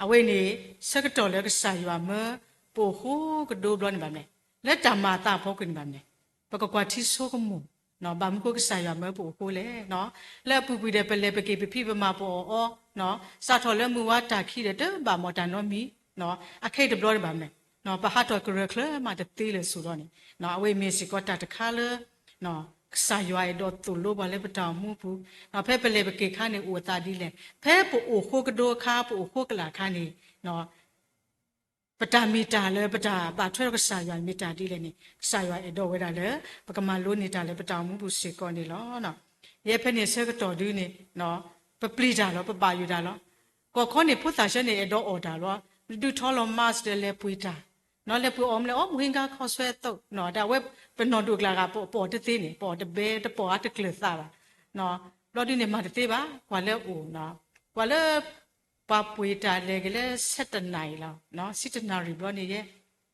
အဝဲန့ၣ် ဆၢကတီၢ်လၢကစၢ်ယွၤမၢပအိၣ်ဃိကဒိဘျီန့ၣ်ဘၣ်မး လၢတၢ်မၤအသးအဖီခိၣ်န့ၣ်ဘၣ်မး ပကကွၢ်ထံဆိကမိၣ် ဘၣ်မနုၤဃိကစၢ်ယွၤမၢပအိၣ်ဃိလဲၣ်. လၢအပူၤကွံာ်ဒီး ပလဲၤပက့ၤပဖံးပမၤပအီၣ်အီ စးထီၣ်လၢမုၢ်ဝါတၢ်ခံဒီး တဘၣ်မီၢ်တၢ်နီတမံၤ အခဲအံၤတဘျီန့ၣ်ဘၣ်မး ပဟးထီၣ်ကရၢချၢမးတသ့လၢၤစိၤဒီးန့ၣ် အဝဲအံၤမ့ၢ်စ့ၢ်ကီးတၢ်တခါလၢ ကစၢ်ယွၤအဲၣ်ဒိးသိၣ်လိပှၤလၢပတၢ်အိၣ်မူပူၤ ဖဲပလဲၤပက့ၤအခါန့ၣ် အိၣ်အသးဒ်လဲၣ်. ဖဲပအိၣ်ဃိကဒိအခါ ပအိၣ်ဃိကလာ်အခါန့ၣ် ပတၢ်မ့ၢ်တၢ်လၢပတၢ်ဘၣ်ထွဲဒီးကစၢ်ယွၤန့ၣ်မ့ၢ်တၢ်ဒ်လဲၣ်န့ၣ် ကစၢ်ယွၤအဲၣ်ဒိးဝဲဒၣ်လၢ ပကမၤလိန့ၢ်တၢ်လၢပတၢ်အိၣ်မူပူၤစ့ၢ်ကီးန့ၣ်လီၤ. ယဲဖဲန့ၣ်ဆၢကတီၢ်ဒုးန့ၣ် ပပျံၤတၢ်လီၤ ပဘၣ်ယိၣ်တၢ်လီၤ. ကီၢ်ခီန့ၣ် ဖိသၣ်ဆၢန့ၣ် အဲၣ်ဒိးအီၣ်တၢ်လီၤ ဒုးထီလီၤ mask ဒီးလဲၤပှ့ၤတၢ် လဲၤပှ့ၤအီၣ်မနုၤလဲၣ် အိၣ်မူဟ့ၣ်ကါခီဆွဲအသိး ဒီးအဝဲပနီၢ်ဒိၣ်ကျါဂၤ ပအီၣ်တသ့န့ၣ် ပအီၣ်တဘဲ တပီၢ်အါတကျၢၤသးဘၣ်. ဘျီဒုးန့ၣ်မၤတသ့ဘၣ် ကွၢ်လၢအိၣ် ကွၢ်လၢ ပှၤပှ့ၤတၢ်လဲၤက့ၤလၢ ဆဲးတနၣ်ရံၣ်လီၤ ဆံတနၣ်ရံၣ်ဘျီန့ၣ်ယဲ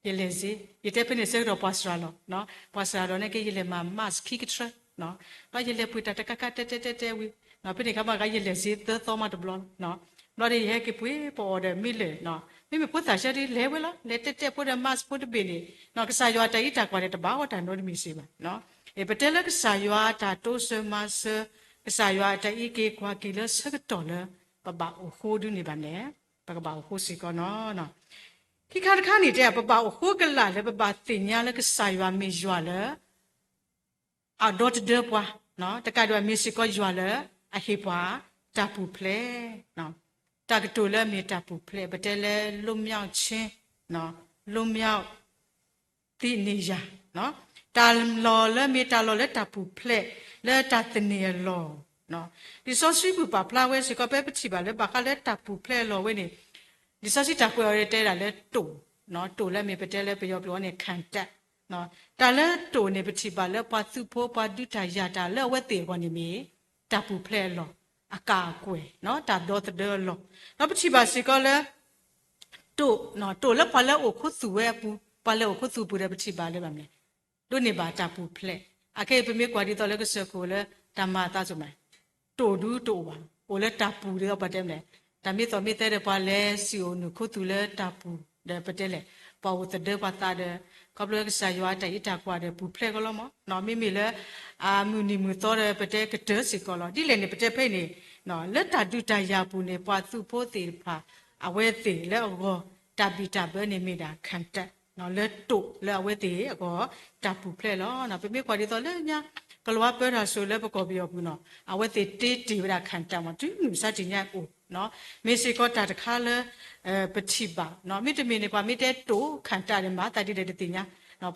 ယလဲၤစ့ ယတဲဖဲန့ၣ်ဆၢကတီၢ်ပှၤစှၤလီၤ ပှၤစှၤလီၤန့ၣ်က့ ယလဲၤမၤ mask ခံကထြၢ ဘျီယလဲၤပှ့ၤတၢ်တကးကးတဲတဲတဲတဲဝံၤ ဖဲန့ၣ်ခါမးကယလဲၤစ့သၢသီမးတဘျီလီၤ. ဘျီဒီးယဟဲက့ၤပှ့ၤပအီၣ်ဒီးမ့ၢ်လၢာ် မ့မ့ၢ်ဖိသၣ်ဆၢဒ်လဲၤဝဲလီၤ လဲၤတဲတဲဖိဒီး mask ဖိတဘ့ၣ်န့ၣ် ကစၢ်ယွၤတၢ်အံးတၢ်ကွၢ်ဒီး တဘၣ်အီၣ်တၢ်နီတမံၤစ့ၢ်ဘၣ်. ပတဲလၢကစၢ်ယွၤတၢ်တိစၢၤမၤစၢၤ ကစၢ်ယွၤအတၢ်အံးက့ၤကွၢ်က့ၤလၢဆၢကတီၢ်လၢ ပဘၣ်အိၣ်ဃိဒုးန့ၣ်ဘၣ်န့ၣ် ပကဘၣ်အိၣ်ဃိစ့ၢ်ကီးနီၤ. ခံခါတခါန့ၣ်တဲ ပဘၣ်အိၣ်ဃိကလာ်လၢပဘၣ်သ့ၣ်ညါလၢကစၢ်ယွၤမ့ၢ်ယွၤလၢ အဒီသဒၢပှၤ တကးဒံးဘၣ်မ့ၢ်စ့ၢ်ကီးယွၤလၢ အဟ့ၣ်ပှၤတၢ်ပူၤဖျဲး တၢ်ကတိၤလၢအမ့ၢ်တၢ်ပူၤဖျဲး ပတဲလၢ လွတ်မြောက်ခြင်း လွတ်မြောက်သည့်နေရာ တၢ်လီၢ်လၢမ့ၢ်တၢ်လီၢ်လၢတၢ်ပူၤဖျဲး လၢတၢ်သန့ၤအလီၢ် လံာ်စီဆှံပူၤပာ်ဖျါဝဲစ့ၢ်ကီး ဖဲပထံၣ်ဘၣ်လၢဘၣ်ဃးလၢတၢ်ပူၤဖျဲးအလီၢ်ဝဲန့ၣ် လံာ်စီဆှံတၢ်ကွဲးအီၤတဲဒၣ်လၢတိာ် တိာ်လၢအမ့ၢ်ပတဲလၢပယီၤကျိာ်န့ၣ် ခံတပ် တၢ်လၢတိာ်န့ၣ် ပထံၣ်ဘၣ်လၢပှၤသုးဖိပှၤဒုးတၢ်ယၤတၢ်လၢအဝဲသ့ၣ်အဂီၢ်န့ၣ်မ့ၢ် တၢ်ပူၤဖျဲးအလီၢ် အကၢ်အကွဲၢ် တၢ်ဒီသဒၢအလီၢ် ဒီးပထံၣ်ဘၣ်စ့ၢ်ကီးလၢ တိာ် တိာ်လၢပှၤလၢအအိၣ်ခူသူၣ်ဝဲအပူၤ ပှၤလၢအအိၣ်ခူသူၣ်အပူၤဒီးပထံၣ်ဘၣ်လၢဘၣ်မနုၤလဲၣ် ဒိးန့ၢ်ဘၣ်တၢ်ပူၤဖျဲး အခဲအံၤပမ့ၢ်ကွၢ်ဒ်သိးလၢကစၢၢ်ခိၣ်လၢ တၢ်မၤအသးစၢၤမး တိာ်ဒုးတအိၣ်ဘၣ် အိၣ်လၢတၢ်ပူၤဒီးပှၤတဲမနုၤလဲၣ် တၢ်မ့ၢ်သီၣ်မ့ၢ်သဲဒီးပှၤလဲၤစံၣ်အိၣ်နုာ်ခူသူၣ်လၢတၢ်ပူၤ ဒီးပတဲလဲၣ် ပှၤအိၣ်သဒၢပှၤသးဒီး ခီဖျိလၢကစၢ်ယွၤအတၢ်အံးတၢ်ကွၢ်ဒီးပူၤဖျဲးကီးလီၤမး မ့မ့ၢ်လၢ အမုၢ်နံၤမုၢ်သီဒီးပတဲကတၢၢ်စ့ၢ်ကီးလီၤ ဒ်လဲၣ်န့ၣ် ပတဲဖဲအံၤန့ၣ် လၢတၢ်ဒုးတၢ်ယၤအပူၤန့ၣ် ပှၤသုးဖိသ့ၣ်တဖၣ် အဝဲသ့ၣ်လၢအဂီၢ် တၢ်ဘံၣ်တၢ်ဘၢန့ၣ်မ့ၢ်ဒၣ် ခံတပ် လၢတိာ်လၢအဝဲသ့ၣ်အဂီၢ် တၢ်ပူၤဖျဲးလီၤ. ပမ့ၢ်ကွၢ်ဒ်သိးလၢညါ ကလၤဝါပၢတၢ်စိၤလၢပကီၢ်ပယီၤပူၤနီၤ အဝဲသ့ၣ်တ့တ့ၢ်ဝဲဒၣ် ခံတပ် မး တုၤမုၢ်မဆါတနံၤအံၤအိၣ် မ့ၢ်စ့ၢ်ကီးတၢ်တခါလၢ ပထံၣ်ဘၣ် မ့တမ့ၢ်န့ၣ် ပှၤမ့ၢ်တဲတိာ် ခံတပ် ဒီးမၤသးဒ်လဲၣ်တသ့ၣ်ညါ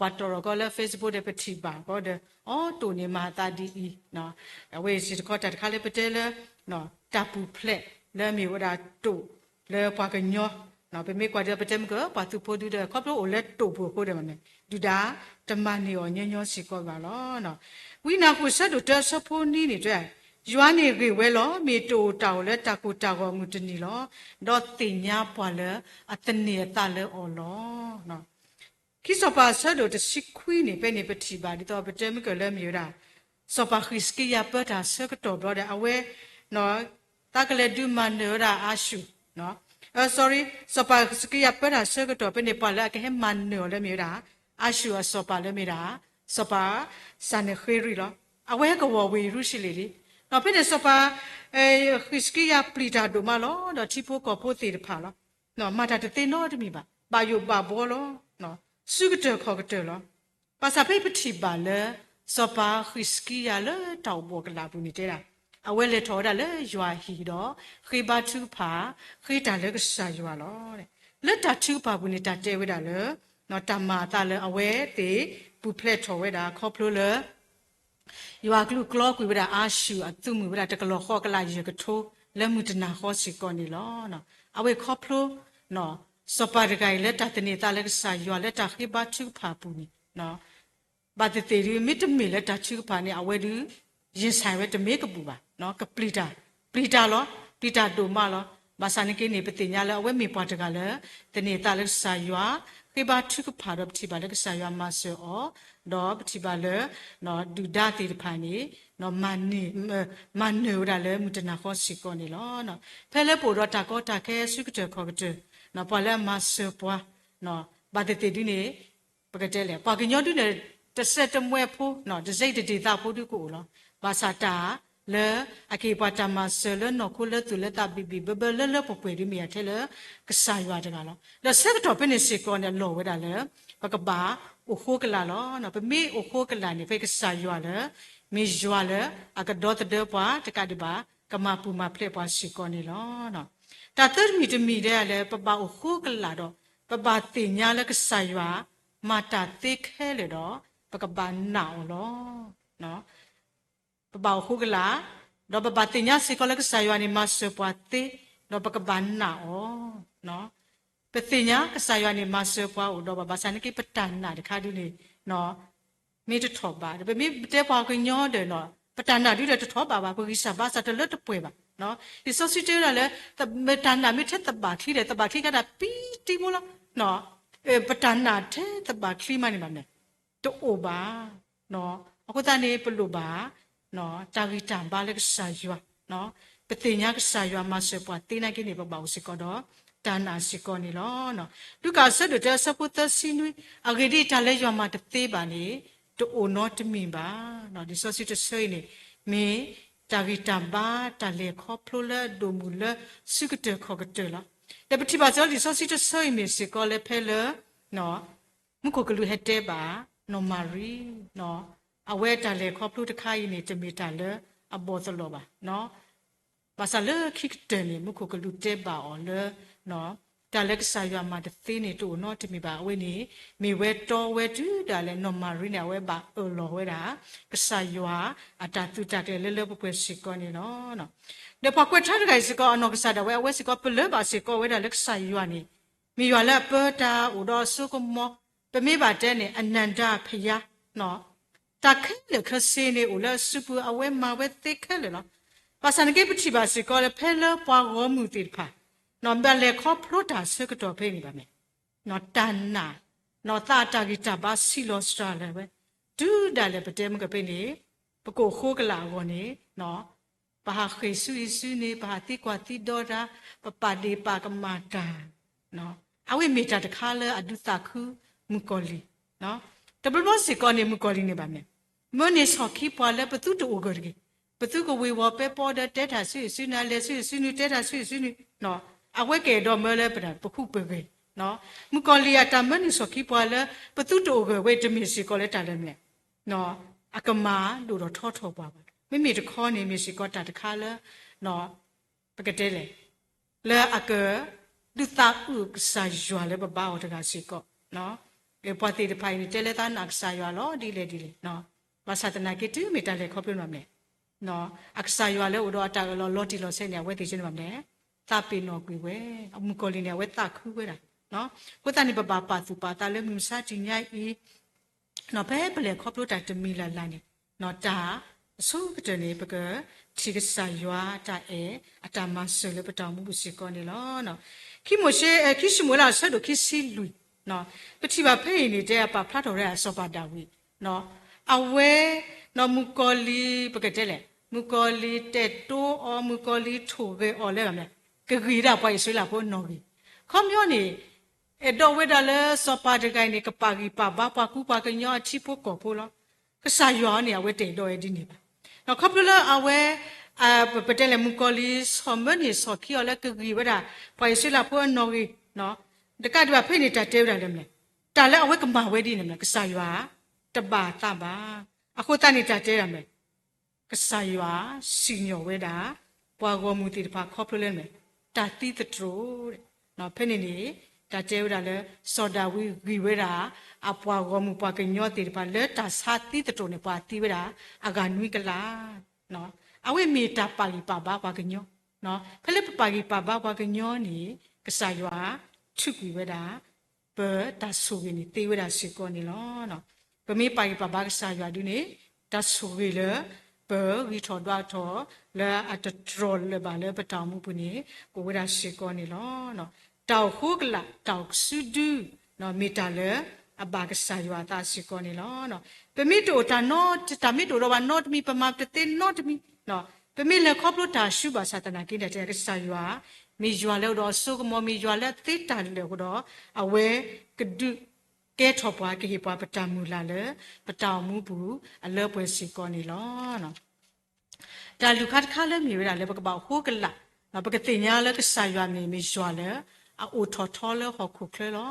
ပှၤတီၢ်ထီၣ်ကီးလၢ Facebook ဒီးပထံၣ်ဘၣ်ကီးဒီး အိ တိာ်န့ၣ်မၤသးဒ်အံၤ အဝဲစ့ၢ်ကီးတၢ်တခါလၢပတဲလၢ တၢ်ပူၤဖျဲးလၢအမ့ၢ်ဝဲဒၣ်တိာ်လၢပှၤကညီ ပမ့ၢ်ကွၢ်ဒီးပတဲမုၢ်ကၢ ပှၤသုးဖိဒုဒီး ခီဖျိအိၣ်လၢတိာ်ပူၤအဃိဒီး ဒုၣ်ဒါတမၤန့ၢ်အီၤညီညီစ့ၢ်ကီးဘၣ်လီၤ. ဝံနၢ်ဟူ ဆၢဒိၣ်တၢ အဆၢဖိနွံန့ၣ်တဲ ယွၤန့ၣ်ဂ့ၤဝဲလီၤ. မ့ၢ်တအိၣ်တၢ်အီၣ်လၢတၢ်ကိၢ်တၢ်ဂီၤအမုၢ်တနံၤလီၤ. ဒီးသ့ၣ်ညါပှၤလၢအသန့ၤအသးလၢအီၤလီၤ. ခံစီၤပၤအဆၢဒိၣ်တဆံခွံန့ၣ် ဖဲန့ၣ်ပထံၣ်ဘၣ်ဒ်သိးပတဲမုၢ်ကၢၢ်လၢမ့ၢ်ဝဲဒၣ် စီၤပၤဃံးစကံယၤပၢတၢ်ဆၢကတီၢ်ဘျီဒီး အဝဲ သးကလဲၤဒုးမၤနၢၤဝဲဒၣ်အၤၡူၢ် sorry စီၤပၤဃံးစကံယၤပၢတၢ်ဆၢကတီၢ် ဖဲန့ၣ်ပှၤလၢအကဟဲမၤနၢၤအီၤလၢမ့ၢ်ဝဲဒၣ် အၤၡူၢ်အစီၤပၤလၢမ့ၢ်ဒၣ် စီၤပၤစၤနဃ့ရံာ်လီၤ. အဝဲကဝီၤဝ့ၢ်ယရူၤၡလ့ၣ်လံ. ဒီးဖဲန့ၣ်စီၤပၤ ဃံးစကံယၤပျံၤတၢ်ဒိၣ်မးလီၤ. ဒီးထံဖိကီၢ်ဖိသ့ၣ်တဖၣ်လီၤ မၤတၢ်တသ့နီတမံၤဘၣ်, ဘၣ်ယိၣ်ဘၣ်ဘှီလီၤ. စုကတၢၢ်ခီၣ်ကတၢၢ်လီၤ. ဘၣ်ဆၣ်ဖဲပထံၣ်ဘၣ်လၢ စီၤပၤဃံးစကံယၤလၢတၢ်အိၣ်ဘှီၣ်ကလာ်ပူၤန့ၣ်တဲဒၣ်, အဝဲလဲၤထီၣ်ဝဲဒၣ်လၢယွၤအဟံၣ်ဒီး ဃ့ဘါထုကဖၣ်, ဃ့တၢ်လၢကစၢ်ယွၤလီၤ. လၢတၢ်ထုကဖၣ်ပူၤန့ၣ် တၢ်တဲဝဲဒၣ်လၢ တၢ်မၤအသးလၢအဝဲသ့ၣ်ပူၤဖျဲးထီၣ်ဝဲဒၣ် ခီဖျိလၢ ယွၤအကလုၢ်အကျိာ်ကွံာ်ဝဲဒၣ်အၤၡူၣ်အသုးမုၢ်ဝဲဒၣ်တကလီၢ်ဃီကလးယဲၢ်ကထိ လၢမုၢ်တနၤဃီစ့ၢ်ကီးန့ၣ်လီၤ. အဝဲခီဖျိ စီၤပၤတဂၤအံၤလၢတၢ်သန့ၤသးလၢကစၢ်ယွၤလၢတၢ်ဃ့ဘါထုကဖၣ်အပူၤန့ၣ် ဘၣ်သ့ၣ်သ့ၣ်ဒုး မ့တမ့ၢ်လၢတၢ်ထုကဖၣ်န့ၣ် အဝဲဒုး ရင်ဆိုင်ဝဲတမ့ၢ်ကဘူၣ်ဘၣ်, ကပျံၤတၢ်, ပျံၤတၢ်လီၤ, ပျံၤတၢ်ဒိၣ်မးလီၤ. ဘၣ်ဆၣ်န့ၣ်က့န့ၣ် ပသ့ၣ်ညါလၢအဝဲမ့ၢ်ပှၤတဂၤလၢ သန့ၤသးလၢကစၢ်ယွၤ, ဃ့ဘါထုကဖၣ်ဒီး ပထံၣ်ဘၣ်လၢကစၢ်ယွၤမၤစၢၤအီၤ, ဒီးပထံၣ်ဘၣ်လၢ ဒုၣ်ဒါသ့ၣ်တဖၣ်န့ၣ် မၤနၢၤဝဲဒၣ်လၢမုၢ်တနၤဃီစ့ၢ်ကီးန့ၣ်လီၤ. ဖဲလၢပအိၣ်ဒီးတၢ်ကီတၢ်ခဲစုကတၢၢ်ခီၣ်ကတၢၢ်, ပှၤလၢအမၤစၢၤပှၤ ဘၣ်သ့ၣ်သ့ၣ်ဒုန့ၣ် ပကတဲလဲၣ် ပှၤကညီဒုန့ၣ် တစဲးတမှဲဖိ တစဲးတဒ့ၣ်သးဖိဒုကအိၣ်လီၤ. ဘၣ်ဆၣ်တၢ်လၢအကဟ့ၣ်ပှၤတၢ်မၤစၢၤလၢနီၢ်ခိလၢသူၣ်လၢသးဘံၣ်ဘံၣ်ဘၢဘၢလၢလၢပှဲၤပှဲၤဒုမ့ၢ်ယၤထဲလၢကစၢ်ယွၤတဂၤလီၤ. ဒီးဆၢကတီၢ်ဖဲန့ၣ်စ့ၢ်ကီးန့ၣ် အလီၢ်ဝဲဒၣ်လၢ ပကဘၣ်အိၣ်ဃိကလာ်လီၤ. ပမ့ၢ်အိၣ်ဃိကလာ်န့ၣ် ဖဲကစၢ်ယွၤလၢ မ့ၢ်ယွၤလၢအကဒီသဒၢပှၤတကးဒံးဘၣ် ကမၤပူၤမၤဖျဲးပှၤစ့ၢ်ကီးန့ၣ်လီၤ. တၢ်သၢတမံၤတမံၤဒဲးလၢ ပဘၣ်အိၣ်ဃိကလာ်ဒီး ပဘၣ်သ့ၣ်ညါလၢကစၢ်ယွၤ မၤတၢ်သ့ခဲလၢာ်ဒီး ပကဘၣ်နာ်အီၤလီၤ. ပဘၣ်အိၣ်ဃိကလာ်, ဒီးပဘၣ်သ့ၣ်ညါစ့ၢ်ကီးလၢကစၢ်ယွၤန့ၣ်မၤစၢၤပှၤသ့, ဒီးပကဘၣ်နာ်အီၤ. ပသ့ၣ်ညါကစၢ်ယွၤန့ၣ်မၤစၢၤပှၤအိၣ်ဒီးဘၣ်, ဘၣ်ဆၣ်န့ၣ်က့ ပတၢ်နာ်တခါဒုန့ၣ် မ့ၢ်တထီၣ်ဘး, ပမ့ၢ်ပတဲပှၤကညီဒီး ပတၢ်နာ်ဒုဒီးတထီၣ်ဘးဘၣ်, ပဂံၢ်စၢ်ဘါစၢ်တလၢတပှဲၤဘၣ်. လံာ်စီဆှံတဲဝဲဒၣ်လၢ မ့ၢ်တၢ်နာ်မ့ၢ်ထဲသဘၣ်ချံဒီး သဘၣ်ချံကါဒၣ်ပံတံဖိလီၤ. ပတၢ်နာ်ထဲသဘၣ်ချံမးန့ၣ်ဘၣ်န့ၣ် တအိၣ်ဘၣ်. အဃိသတးန့ၣ် ပလိၣ်ဘၣ် တၢ်ဂံၢ်တၢ်ဘါလၢကစၢ်ယွၤ, ပသ့ၣ်ညါကစၢ်ယွၤမၤစၢၤပှၤသ့နာ်က့န့ၣ် ပဘၣ်အိၣ်စ့ၢ်ကီးဒီး တၢ်နာ်စ့ၢ်ကီးန့ၣ်လီၤ. လူၤကၣ်အဆၢဒိၣ်တၢ အဆၢဖိသၢဆံနွံ, အဂ့ၢ်ဒ်အံၤ, တၢ်လၢယွၤမၤတသ့ဘၣ်န့ၣ် တအိၣ်နီတမံၤဘၣ်. လံာ်စီဆှံတဆၢအံၤန့ၣ် မ့ၢ်တၢ်ဂံၢ်တၢ်ဘါ တၢ်လဲၤခီဖျိလၢအဒိၣ်မုၢ်လၢစုကတၢၢ်ခီၣ်ကတၢၢ်လီၤ. ဒီးပထံၣ်ဘၣ်စ့ၢ်ကီးလံာ်စီဆှံတဆၢအံၤမ့ၢ်စ့ၢ်ကီးလၢဖဲလၢ မူခိၣ်ကလူးဟဲတဲဘၣ် နီၢ်မၤရံ, အဝဲတၢ်လဲၤခီဖျိတခါအံၤန့ၣ် တမ့ၢ်တၢ်လၢအဘီၣ်သလီၤဘၣ်. ဘၣ်ဆၣ်လၢခံကတၢၢ်န့ၣ် မူခိၣ်ကလူးတဲဘၣ်အီၤလၢ တၢ်လၢကစၢ်ယွၤမၤတသ့န့ၣ် တအိၣ်နီတမံၤဘၣ်. အဝဲန့ၣ် မ့ၢ်ဝဲတီဝဲတုၤဒၣ်လဲာ် နီၢ်မၤရံန့ၣ် အဝဲဘၣ်အၢၣ်လီၤဝဲဒၣ် ကစၢ်ယွၤအတၢ်သုးတၢ်ကျဲၤလၢလၢပှဲၤပှဲၤစ့ၢ်ကီးန့ၣ်လီၤ. ဒီးပှၤကွဲးထါတဂၤအံၤစ့ၢ်ကီး အနီၢ်ကစၢ်ဒၣ်ဝဲ အဝဲစ့ၢ်ကီး ပလၢၢ်ဘၣ်စ့ၢ်ကီးဝဲဒၣ်လၢကစၢ်ယွၤန့ၣ် မ့ၢ်ယွၤလၢအပၢတၢ်အိၣ်ဒီးအစိကမီၤ, ပမ့ၢ်ဘၣ်တဲန့ၣ် အနန္တဘုရား, တၢ်ခဲလၢာ်ခဲဆ့န့ၣ် အိၣ်လၢအစုပူၤ အဝဲမၤဝဲသ့ခဲလၢာ်လီၤ. ဘၣ်ဆၣ်န့ၣ်က့ ပထံၣ်ဘၣ်စ့ၢ်ကီးလၢ ဖဲလၢပှၤဂီၢ်မုၢ်သ့ၣ်တဖၣ် ဘၣ်လဲၤခီဖျိတၢ်ဆၢကတီၢ်ဖဲန့ၣ်ဘၣ်န့ၣ် တၢ်နာ် သးအတၢ်ဂံၢ်တၢ်ဘါဆံးလီၤစှၤလၢၤဝဲ, တုၤဒၣ်လဲာ်ပတဲမ့ၢ်ကဖဲန့ၣ် ပကအိၣ်ဃိကလာ်အဂီၢ်န့ၣ် ပဟးဃ့ၢ်ဆူအံၤဆူန့ၣ် ပဟးသံကွၢ်သံဒိးတၢ်, ပပာ်ဒ့ၣ်ပာ်ကမၣ်တၢ်, အဝဲမ့ၢ်တၢ်တခါလၢအဒုးသးခုမုၣ်ကီၤလံၢ်, တဘျီဘျီစ့ၢ်ကီးန့ၣ် မုၣ်ကီၤလံၢ်န့ၣ်ဘၣ်န့ၣ် မၢန့ၢ်ဆီၣ်ခံပှၤလၢပသုတအိၣ်ဂၢၢ်တဂ့ၤ, ပသုကဝ့ၤဝီၤပဲပီဒီး တဲတၢ်ဆူအံၤဆူန့ၣ် လဲၤဆူအံၤဆူန့ၣ် တဲတၢ်ဆူအံၤဆူန့ၣ်, အဝဲကအဲၣ်ဒိးမၢလၢပတၢ်ပဃုပဂဲၤ မုၣ်ကီၤလံၢ်အတၢ်မၢန့ၢ်ဆီၣ်ခံပှၤလၢ ပသုတအိၣ်ဂၢၢ်ဝဲ တမ့ၢ်စ့ၢ်ကီးလၢတၢ်လၢမနုၤလဲၣ်, အကမၣ်ဒိၣ်ထီၣ်ထီထီၣ်ပှၤဘၣ်. မ့မ့ၢ်တခီန့ၣ် မ့ၢ်စ့ၢ်ကီးတၢ်တခါလၢ ပကတဲလဲၣ် လၢအကဒုးသးအုးကစၢ်ယွၤလၢပဘါအီၤတဂၤစ့ၢ်ကီး, ပှၤသ့ၣ်တဖၣ်အံၤန့ၣ် တဲလၢသးနာ်ကစၢ်ယွၤလီၤ ဒ်လဲၣ်ဒ်လဲၣ်, ဘၣ်ဆၣ်သနာ်က့ တုၤမ့ၢ်တၢ်လဲၤခီဖျိန့ၣ်ဘၣ်န့ၣ် အကစၢ်ယွၤလၢအိၣ်ဒီးအတၢ်အၢၣ်လီၤလီၤတံၢ်လီၤဆဲးန့ၣ် အဝဲသ့ၣ်ဆ့န့ၣ်ဘၣ်န့ၣ် သးပ့ၤနီၣ်ကွံာ်ဝဲ, အမုၣ်ကီၤလံၢ်န့ၣ် အဝဲသးခုဝဲဒၣ်. အဃိသတးန့ၣ် ပဘၣ်ပာ်သူၣ်ပာ်သးလၢမုၢ်မဆါတနံၤညါအံၤ ဖဲပလဲၤခီဖျိတၢ်တမံၤလၢ်လၢ်န့ၣ် တၢ်အဆိကတၢၢ်န့ၣ် ပကထံၣ်ကစၢ်ယွၤတၢ်အဲၣ် အတၢ်မၤစၢၤလၢပတၢ်အိၣ်မူပူၤစ့ၢ်ကီးန့ၣ်လီၤ. ခံမိၤၡ့ ခံၡမူၤအ့လး အဆၢဒိၣ်ခံဆံလွံၢ်, ပထံၣ်ဘၣ်ဖဲအံၤန့ၣ် တဲအပာ်ဖျါထီၣ်ဝဲဒၣ်စီၤပၤဒၤဝံး, အဝဲ မုၣ်ကီၤလံၢ် ပကတဲလဲၣ် မုၣ်ကီၤလံၢ်တဲာ်တိအီၤ မုၣ်ကီၤလံၢ်ထိၣ်ဂဲၤအီၤလၢ ကဂံၢ်ဒၣ်ပှၤအံၣ်စရ့လးဖိအနီၣ်ဂံၢ်, ခီပညီန့ၣ် အဲၣ်ဒိးဝဲဒၣ်လၢစီၤပၤတဂၤအံၤန့ၣ် ကပာ်ဂံၢ်ပာ်ဘါပှၤကူပှၤကညီအထံဖိကီၢ်ဖိလီၤ. ကစၢ်ယွၤန့ၣ် အဝဲတအဲၣ်ဒိးဝဲဒ်န့ၣ်ဘၣ်. ခီဖျိလၢအဝဲ ပတဲလဲၣ် မုၣ်ကီၤလံၢ်ဆီၣ်မၢန့ၢ်ဆီၣ်ခံအီၤလၢကဂံၢ်ဝဲဒၣ် ပှၤအံၣ်စရ့လးဖိအနီၣ်ဂံၢ် တကးဒံးဘၣ်ဖဲန့ၣ်တၢ်တဲဝဲဒၣ်လၢမနုၤလဲၣ်, တၢ်လၢအဝဲကမၤဝဲဒ်န့ၣ်မနုၤလဲၣ်, ကစၢ်ယွၤတဘၣ်အသးဘၣ်. အဃိသတးန့ၣ်တၢ်တဲဒၣ်မနုၤလဲၣ်, ကစၢ်ယွၤစံၣ်ညီၣ်ဝဲဒၣ် ပှၤဂီၢ်မုၢ်သ့ၣ်တဖၣ်ခီဖျိလၢမနုၤလဲၣ်, တၢ်သံသတြိာ်. ဖဲန့ၣ်န့ၣ် တၢ်တဲဝဲဒၣ်လၢ စီၤဒၤဝံးဂံၢ်ဝဲဒၣ် အပှၤဂီၢ်မုၢ်ပှၤကညီသ့ၣ်တဖၣ်လၢတၢ်ဆါသံသတြိာ်န့ၣ် ပှၤသံဝဲဒၣ်အဂၤနွံကလး. အဝဲမ့ၢ်တၢ်ပာ်ဂံၢ်ပာ်ဘါပှၤကညီ. ဖဲလၢပပာ်ဂံၢ်ပာ်ဘါပှၤကညီန့ၣ် ကစၢ်ယွၤထုးကွံာ်ဝဲဒၣ် ပတၢ်ဆိၣ်ဂ့ၤန့ၣ်သ့ဝဲဒၣ်စ့ၢ်ကီးန့ၣ်လီၤ. ပမ့ၢ်ပာ်ဂံၢ်ပာ်ဘါကစၢ်ယွၤဒုန့ၣ် တၢ်ဆိၣ်ဂ့ၤလၢ ပဂံၢ်ထီၣ်ဒွးထီၣ် လၢအတတြီၢ်လၢၤဘၣ်လၢပတၢ်အိၣ်မူပူၤန့ၣ် အိၣ်ဝဲဒၣ်စ့ၢ်ကီးန့ၣ်လီၤ. တၢ်အိၣ်ဃိကလာ် တၢ်အိၣ်ကစုဒု မ့ၢ်တၢ်လၢအဘၣ်ကစၢ်ယွၤအသးစ့ၢ်ကီးန့ၣ်လီၤ. ပမ့ၢ်တအိၣ်တၢ်နီတ တၢ်မ့ၢ်တအိၣ်ဒီးဘၣ်နီတမံၤ ပမၤတသ့နီတမံၤ ပမ့ၢ်လဲၤခီဖျိတၢ်ဆူးဘၣ်ဆၣ်သနာ်က့န့ၣ် တဲကစၢ်ယွၤ မ့ၢ်ယွၤလၢအိၣ်ဒီးအစိကမီၤ မ့ၢ်ယွၤလၢအသ့တၢ်လၢာ်အဃိဒီး အဝဲကဒုးကဲထီၣ်ပှၤ ကဟ့ၣ်ပှၤပတၢ်မုၢ်လၢ်လၢ ပတၢ်အိၣ်မူပူၤအလၢပှဲၤစ့ၢ်ကီးန့ၣ်လီၤ. တၢ်လုၢ်ခါတခါလၢမ့ၢ်ဝဲဒၣ်လၢပကဘၣ်အိၣ်ဃိကလာ် ပကသ့ၣ်ညါလၢကစၢ်ယွၤန့ၣ်မ့ၢ်ယွၤလၢ အအိၣ်ထီၣ်ထီလၢဟီၣ်ခိၣ်ချၢလီ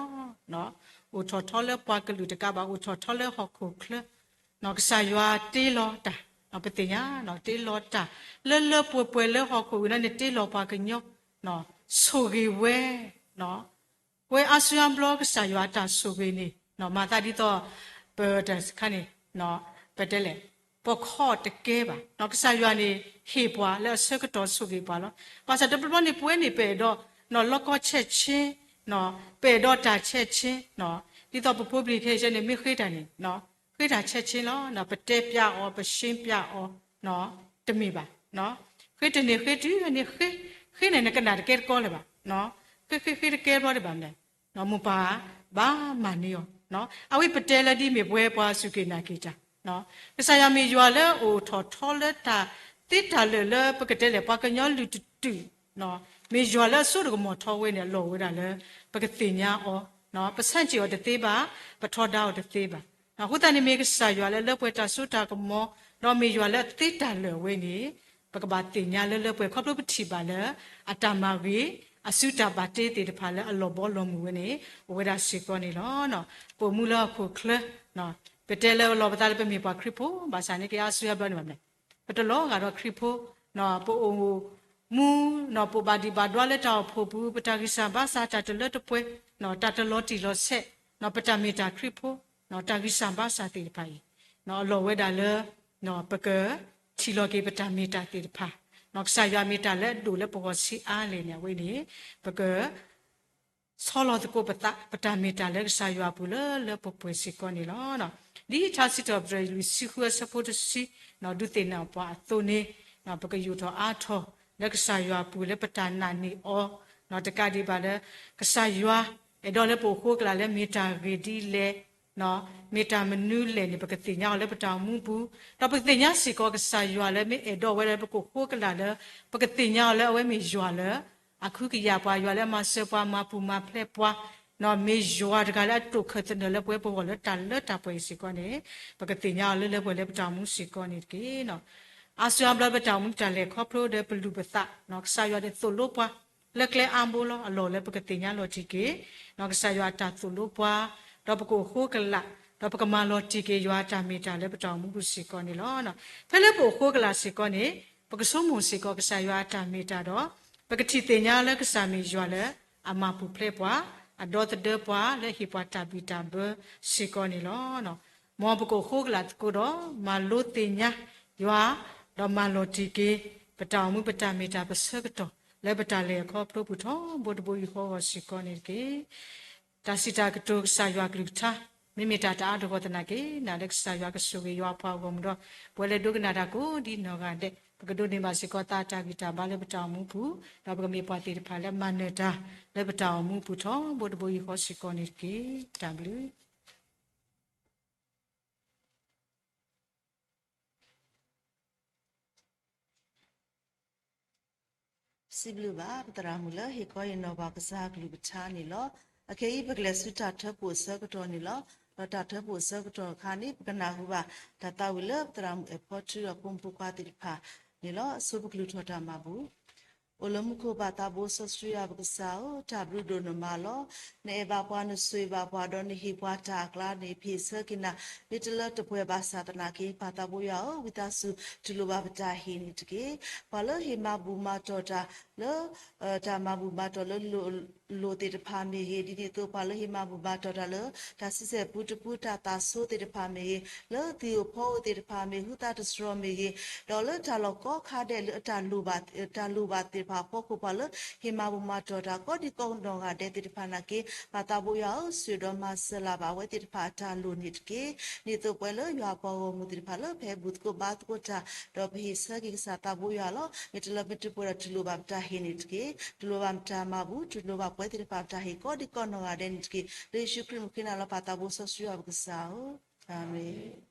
ၤ. အိၣ်ထီၣ်ထီလၢပှၤကလုာ်တကးဘၣ် အိၣ်ထီၣ်ထီလၢဟီၣ်ခိၣ်ချၢ ကစၢ်ယွၤတ့လီၤတၢ် ပသ့ၣ်ညါ တ့လီၤတၢ် လၢလၢပှဲၤပှဲၤလၢဟီၣ်ခိၣ်ဝံၤလီၤန့ၣ် တ့လီၤပှၤကညီ ဆိၣ်ဂ့ၤဝဲ ပဝဲအါစုအါဘျီကစၢ်ယွၤအတၢ်ဆိၣ်ဂ့ၤန့ၣ် မၤသးဒ်သိး ပတၢ်စခါန့ၣ် ပတဲလဲၣ် ပိာ်ခီၣ်တကဲဘၣ် ကစၢ်ယွၤန့ၣ် ဟ့ၣ်ပှၤလၢအဆၢကတီၢ်ဆိၣ်ဂ့ၤပှၤလီၤ. ဘၣ်ဆၣ်တဘျီဘျီန့ၣ် ပဝဲန့ၣ်ပအဲၣ်ဒိး လီၢ်ကီၢ်ဆဲးဆ့ ပအဲၣ်ဒိးတၢ်ဆဲးဆ့ ဒ်သိးပဖိပလံၤခဲအံၤန့ၣ် မ့ၢ်ဃ့တၢ်န့ၣ် ဃ့တၢ်ဆဲးဆ့လီၤ. ပတဲပျးအီၤ ပရှင်းပျးအီၤ တမ့ၢ်ဘၣ်. ဃ့တန့ၢ်ဃ့တုၤန့ၣ် ဃ့န့ၣ်နကနၣ်တကဲတကီလၢၤဘၣ်. ဃ့ဃ့ဃ့တကဲတဘျီဒံးဘၣ်မနုၤလဲၣ် မိၢ်ပၢ်ဘၣ်မၤန့ၢ်အီၤ. အဝဲပတဲလၢဒ်မ့ၢ်ပဝဲပှၤစူၢ်က့ၤနာ်က့ၤတၢ် ကစၢ်ယွၤမ့ၢ်ယွၤလၢအိၣ်ထီၣ်ထီလၢတၢ်သ့တၢ်လၢာ်လၢပကတဲလဲၣ် ပှၤကညီလုၢ်တတုာ် မ့ၢ်ယွၤလၢအစိတကမီၤထီဝဲန့ၣ် အလီၢ်ဝဲဒၣ်လၢ ပကသ့ၣ်ညါအီၤ ပဆန့်ကျင်အီၤတသ့ဘၣ် ပထီဒါအီၤတသ့ဘၣ်. အဃိသတးန့ၣ်မ့ၢ်ကစၢ်ယွၤလၢလၢပှဲၤတၢ်စိတၢ်ကမီၤ ဒီးမ့ၢ်ယွၤလၢအသ့တၢ်လၢာ်အဝဲန့ၣ် ပကဘၣ်သ့ၣ်ညါလၢလၢပှဲၤခီဖျိပထံၣ်ဘၣ်လၢ အတၢ်မၤဂ့ၤ အစုတၢ်ဘၣ်တ့သ့ၣ်တဖၣ်လၢအလီၤဘီလီၤမုၢ်ဝဲန့ၣ် အိၣ်ဝဲဒၣ်စ့ၢ်ကီးန့ၣ်လီၤ. ပအိၣ်မူလၢဟီၣ်ခိၣ်ချၢ ပတဲလၢအလီၤပသးလၢပမ့ၢ်ပှၤခရံာ်ဖိ ဘၣ်ဆၣ်န့ၣ်က့ၤအါစုအါဘျီန့ၣ်ဘၣ်မနုၤလဲၣ် ပတလီၤဂာ်ဒီးခရံာ်ဖိ ပအိၣ်မူ ပအိၣ်ဘၣ်ဒံးဘၣ်ဒွါလၢတၢ်အိၣ်ဖှိၣ်ပူၤ ပတၢ်ဂံၢ်စၢ်ဘါစၢ်တၢ်တလၢတပှဲၤ တၢ်တလီၤတံၢ်လီၤဆဲး ပတၢ်မ့ၢ်တၢ်ခရံာ်ဖိ တၢ်ဂံၢ်စၢ်ဘါစၢ်သ့ၣ်တဖၣ်အံၤ အလီၢ်ဝဲဒၣ်လၢ ပကထံၣ်လီၤက့ၤပတၢ်မ့ၢ်တၢ်သ့ၣ်တဖၣ် ကစၢ်ယွၤမ့ၢ်တၢ်လၢအဒိၣ်လၢပဂီၢ်ဆံးအါလဲၣ်န့ၣ် အဝဲန့ၣ် ပက ဆီလီၤသကိးပသး ပတၢ်မ့ၢ်တၢ်လၢကစၢ်ယွၤအပူၤလၢလၢပှဲၤပှဲၤစ့ၢ်ကီးန့ၣ်လီၤ. ဒ်ထါစံးထီၣ်ပတြၢၤလွံၢ်ဆံဃုအဆၢဖိတဆံ ဒုးသ့ၣ်နီၣ်ပှၤအသိးန့ၣ် ပကယူာ်ထီၣ်အါထီၣ်လၢကစၢ်ယွၤအပူၤလၢပတၢ်နာ်န့ၢ်အီၤ တကးဒံးဘၣ်လၢ ကစၢ်ယွၤ အဲၣ်ဒိးလၢပအိၣ်ဃိကလာ်လၢမ့ၢ်တၢ်ဂ့ၤဒ်လဲၣ် မ့ၢ်တၢ်မနုၤလဲၣ်န့ၣ် ပကသ့ၣ်ညါအီၤလၢပတၢ်အိၣ်မူပူၤ ဒီးပကသ့ၣ်ညါစ့ၢ်ကီးကစၢ်ယွၤလၢမ့ၢ်အဲၣ်ဒိးဝဲလၢပကအိၣ်ဃိကလာ်လၢ ပကသ့ၣ်ညါအီၤလၢအဝဲမ့ၢ်ယွၤလၢ အခုကယာ်ပှၤ ယွၤလၢအမၤစၢၤပှၤ မၤပူၤမၤဖျဲးပှၤ မ့ၢ်ယွၤတဂၤလၢအတိာ်ခၢၣ်သနၢၣ်လၢပဝဲပဂီၢ်လၢတၢ်လၢတၢ်ပှဲၤအံၤစ့ၢ်ကီးန့ၣ် ပကသ့ၣ်ညါအီၤလၢလၢပှဲၤလၢပတၢ်အိၣ်မူစ့ၢ်ကီးန့ၣ်တက့ၢ်. အါစုအါဘျီပတၢ်အိၣ်မူတၢ်လဲၤခီဖျိဒီးပလူၤပသး ကစၢ်ယွၤန့ၣ်သိၣ်လိပှၤ လၢကျဲအါဘိလီၤ. အလီၢ်လၢပကသ့ၣ်ညါလီၤတံၢ်က့ၤ ကစၢ်ယွၤအတၢ်သိၣ်လိပှၤ ဒီးပကအိၣ်ဃိကလာ် ဒီးပကမၤလီၤတံၢ်က့ၤယွၤအတၢ်မ့ၢ်တၢ်လၢပတၢ်အိၣ်မူပူၤစ့ၢ်ကီးန့ၣ်လီၤ. ဖဲလၢပအိၣ်ဃိကလာ်စ့ၢ်ကီးန့ၣ် ပကဆိကမိၣ်စ့ၢ်ကီးကစၢ်ယွၤအတၢ်မ့ၢ်တၢ်ဒီး ပကထံၣ်သ့ၣ်ညါလၢကစၢ်မ့ၢ်ယွၤလၢ အမၤပူၤဖျဲးပှၤ အဒီသဒၢပှၤလၢဟ့ၣ်ပှၤတၢ်ဘံၣ်တၢ်ဘၢစ့ၢ်ကီးန့ၣ်လီၤ. မ်ပကအိၣ်ဃိကလာ်သကိးဒီး မၤလိသ့ၣ်ညါယွၤ ဒီးမၤလီၤတံၢ်က့ၤ ပတၢ်အိၣ်မူပတၢ်မ့ၢ်တၢ်ပဆၢကတီၢ် လၢပတၢ်လဲၤအခီဖျိပူၤထီဘိတဘိယူၢ်ဃီဂီၢ်စ့ၢ်ကီးန့ၣ်တက့ၢ်. တၢ်စံးတၢ်ကတိၤကစၢ်ယွၤကလုၢ်ကထါ မ့မ့ၢ်တၢ်တအါတဂီၢ်သနာ်က့ နာ်လၢကစၢ်ယွၤကဆိၣ်ဂ့ၤယွၤအပှၤဂီၢ်မုၢ်ဒီး ပဝဲလၢဒိကနၣ်တၢ်ကိးဒ်နီၢ်ဂၤဒဲး ပကဒိးန့ၢ်ဘၣ်စ့ၢ်ကီးသးတၢ်ဂံၢ်တၢ်ဘါလၢပတၢ်အိၣ်မူပူၤ ဒီးပကမ့ၢ်ပှၤသ့ၣ်တဖၣ်လၢမၤနၢၤတၢ် လၢပတၢ်အိၣ်မူပူၤထီဘိတဘိယူၢ်ဃီစ့ၢ်ကီးန့ၣ်တက့ၢ်. တၢ်ဘျုး စံးဘျုးဘၣ် ပသရၣ်မုၣ်လၢဟ့ၣ်ခီဟ့ၣ်နီၤပှၤကစၢ်ကလုၢ်ကထါန့ၣ်လီၤ. အခဲအံၤ ပကလဲၤဆူတၢ်ထၢဖှိၣ်အဆၢကတီၢ်န့ၣ်လီၤ. ဒီးတၢ်ထၢဖှိၣ်အဆၢကတီၢ်အခါန့ၣ် ပကနၢ်ဟူဘၣ်တၢ်သးဝံၣ်လၢပသရၣ်မုၣ်အဲၣ်ဖီထုဒီးဖိမုၣ်ဖိခွါသ့ၣ်တဖၣ်န့ၣ်လီၤ. အဆိပကလူၤထီၣ်တၢ်မၤဘူၣ် အိၣ်လၢမူခိၣ်ပၢ်သးဘိစီဆှံယွၤပကစၢ်ဧၢ, တၢ်ဘျုးဒိၣ်နမၤလီၤ. နအဲၣ်ဘၣ်ပှၤ နဆိၣ်ဂ့ၤဘၣ်ပှၤ ဒီးနဟ့ၣ်ပှၤတၢ်အကျါန့ၣ် ပဟ့ၣ်ဆၢက့ၤနၤ မ့ၢ်တလၢတပှဲၤဘၣ်ဆၣ်သနာ်က့ ပၢ်သးဘိယွၤဧၢ, ဝံသးစူၤ တူၢ်လိာ်ဘၣ်ပတၢ်ဟ့ၣ်န့ၣ်တက့ၢ်. ပှၤလၢဟ့ၣ်မၤဘူၣ်မၤတီၢ်တၢ်လၢ တၢ်မၤဘူၣ်မၤတီၢ်လၢ လိၣ်သ့ၣ်တဖၣ်မ့ၢ်ဂ့ၤ, ဒ်န့ၣ်အသိးပှၤလၢဟ့ၣ်မၤဘူၣ်မၤတီၢ်တၢ်လၢ တၢ်ဆံဆဲၣ်ပူတပူ တၢ်သးဆိသ့ၣ်တဖၣ်မ့ၢ်ဂ့ၤ, လၢသံၣ်ဧိၤဖီဧိၤသ့ၣ်တဖၣ်မ့ၢ် ဟုသးတစရီမ့ၢ်ဂ့ၤ, ဒီးလၢတၢ်လီၢ်ကိးခါဒဲးလၢ တၢ်လိၣ်ဘၣ်သ့ၣ်တဖၣ်အဖီခိၣ် ပှၤလၢဟ့ၣ်မၤဘူၣ်မၤတီၢ်တၢ် ကိးဒံကိးနီၢ်ဂၤဒဲးသ့ၣ်တဖၣ်နာ်က့ ပၢ်သးဘိယွၤဧၢ, ဆှၢဒီးမၤစၢၤလၢ်ဘၣ်အဝဲသ့ၣ်တဖၣ်အတၢ်လိၣ်န့ၣ်တက့ၢ်. ဒ်န့ၣ်အသိးပဝဲလၢယွၤပှၤဂီၢ်မုၢ်သ့ၣ်တဖၣ်လၢ ပဟဲဘူၣ်သကိးဘါသကိးတၢ် ဒီးပဟ့ၣ်ဆၢက့ၤကစၢ်သးဘိယွၤလီၤ. မ့ၢ်တလၢမ့ၢ်တပှဲၤဒီး တူၢ်လိာ်ဘၣ်ပတၢ်ဟ့ၣ်န့ၣ်တက့ၢ်. တူၢ်လိာ်ဘၣ်မတၤမၤဘူၣ်, တူၢ်လိာ်ဘၣ်ပှၤသ့ၣ်တဖၣ် ပတၢ်ဟ့ၣ်ကိးဒံကိးနီၢ်ဂၤဒဲးန့ၣ်တက့ၢ်. လၢယ့ၣ်ၡူးခရံာ်မုၣ်ဃ့နၤလီၤ ပၢ်သးဘိစီဆှံယွၤပကစၢ်ဧၢ, အၤမ့ၣ်.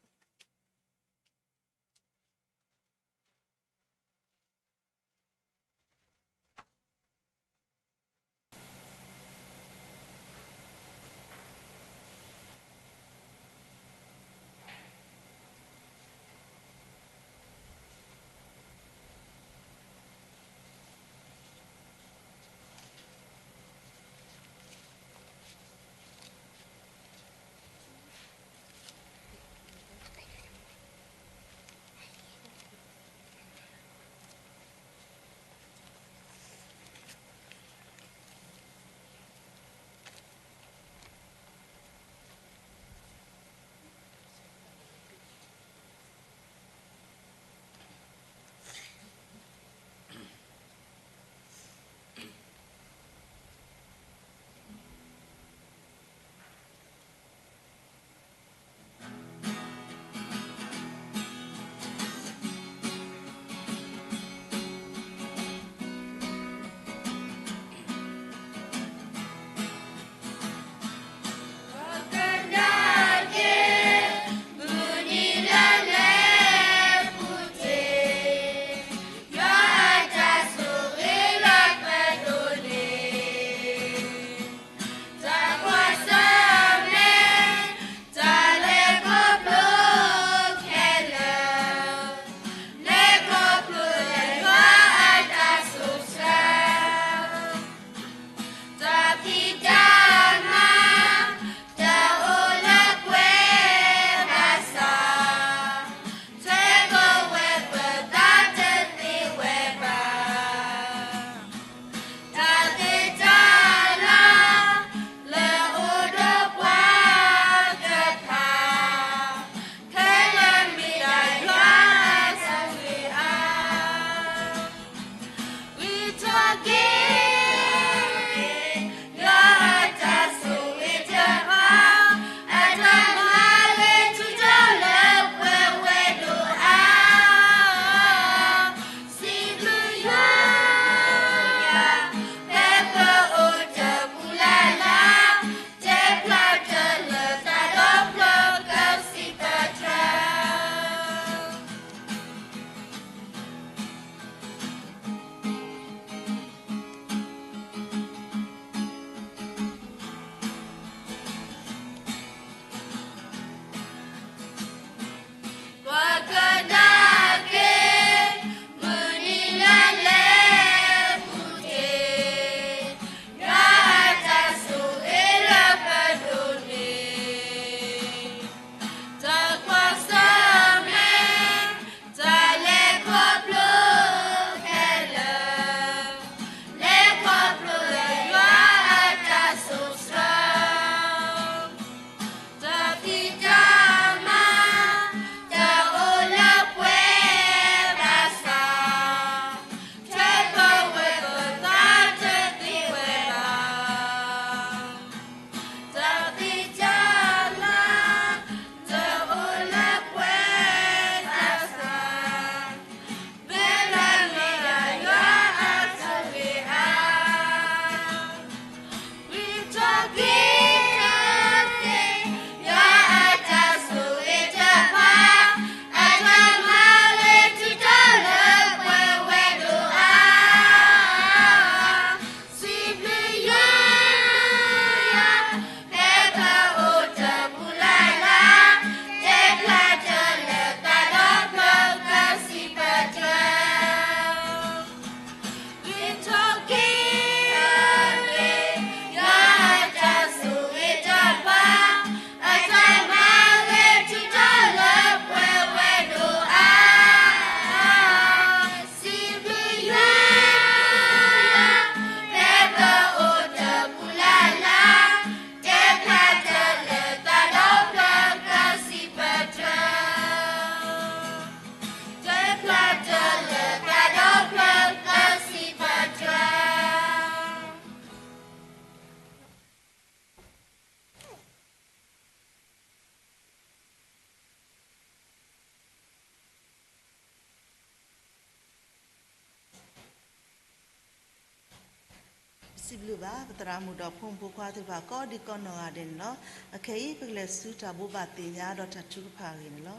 စံးဘျုးဘၣ် ပသရၣ်မုၣ်ဒီးဖိမုၣ်ဖိခွါသ့ၣ်တဖၣ် ကိးဒံကိးနီၢ်ဂၤဒဲးန့ၣ်လီၤ. အခဲအံၤ ပကလဲၤဆူတၢ်ဘိးဘၣ်သ့ၣ်ညါဒီးတၢ်ထုကဖၣ်အဂ့ၢ်န့ၣ်လီၤ.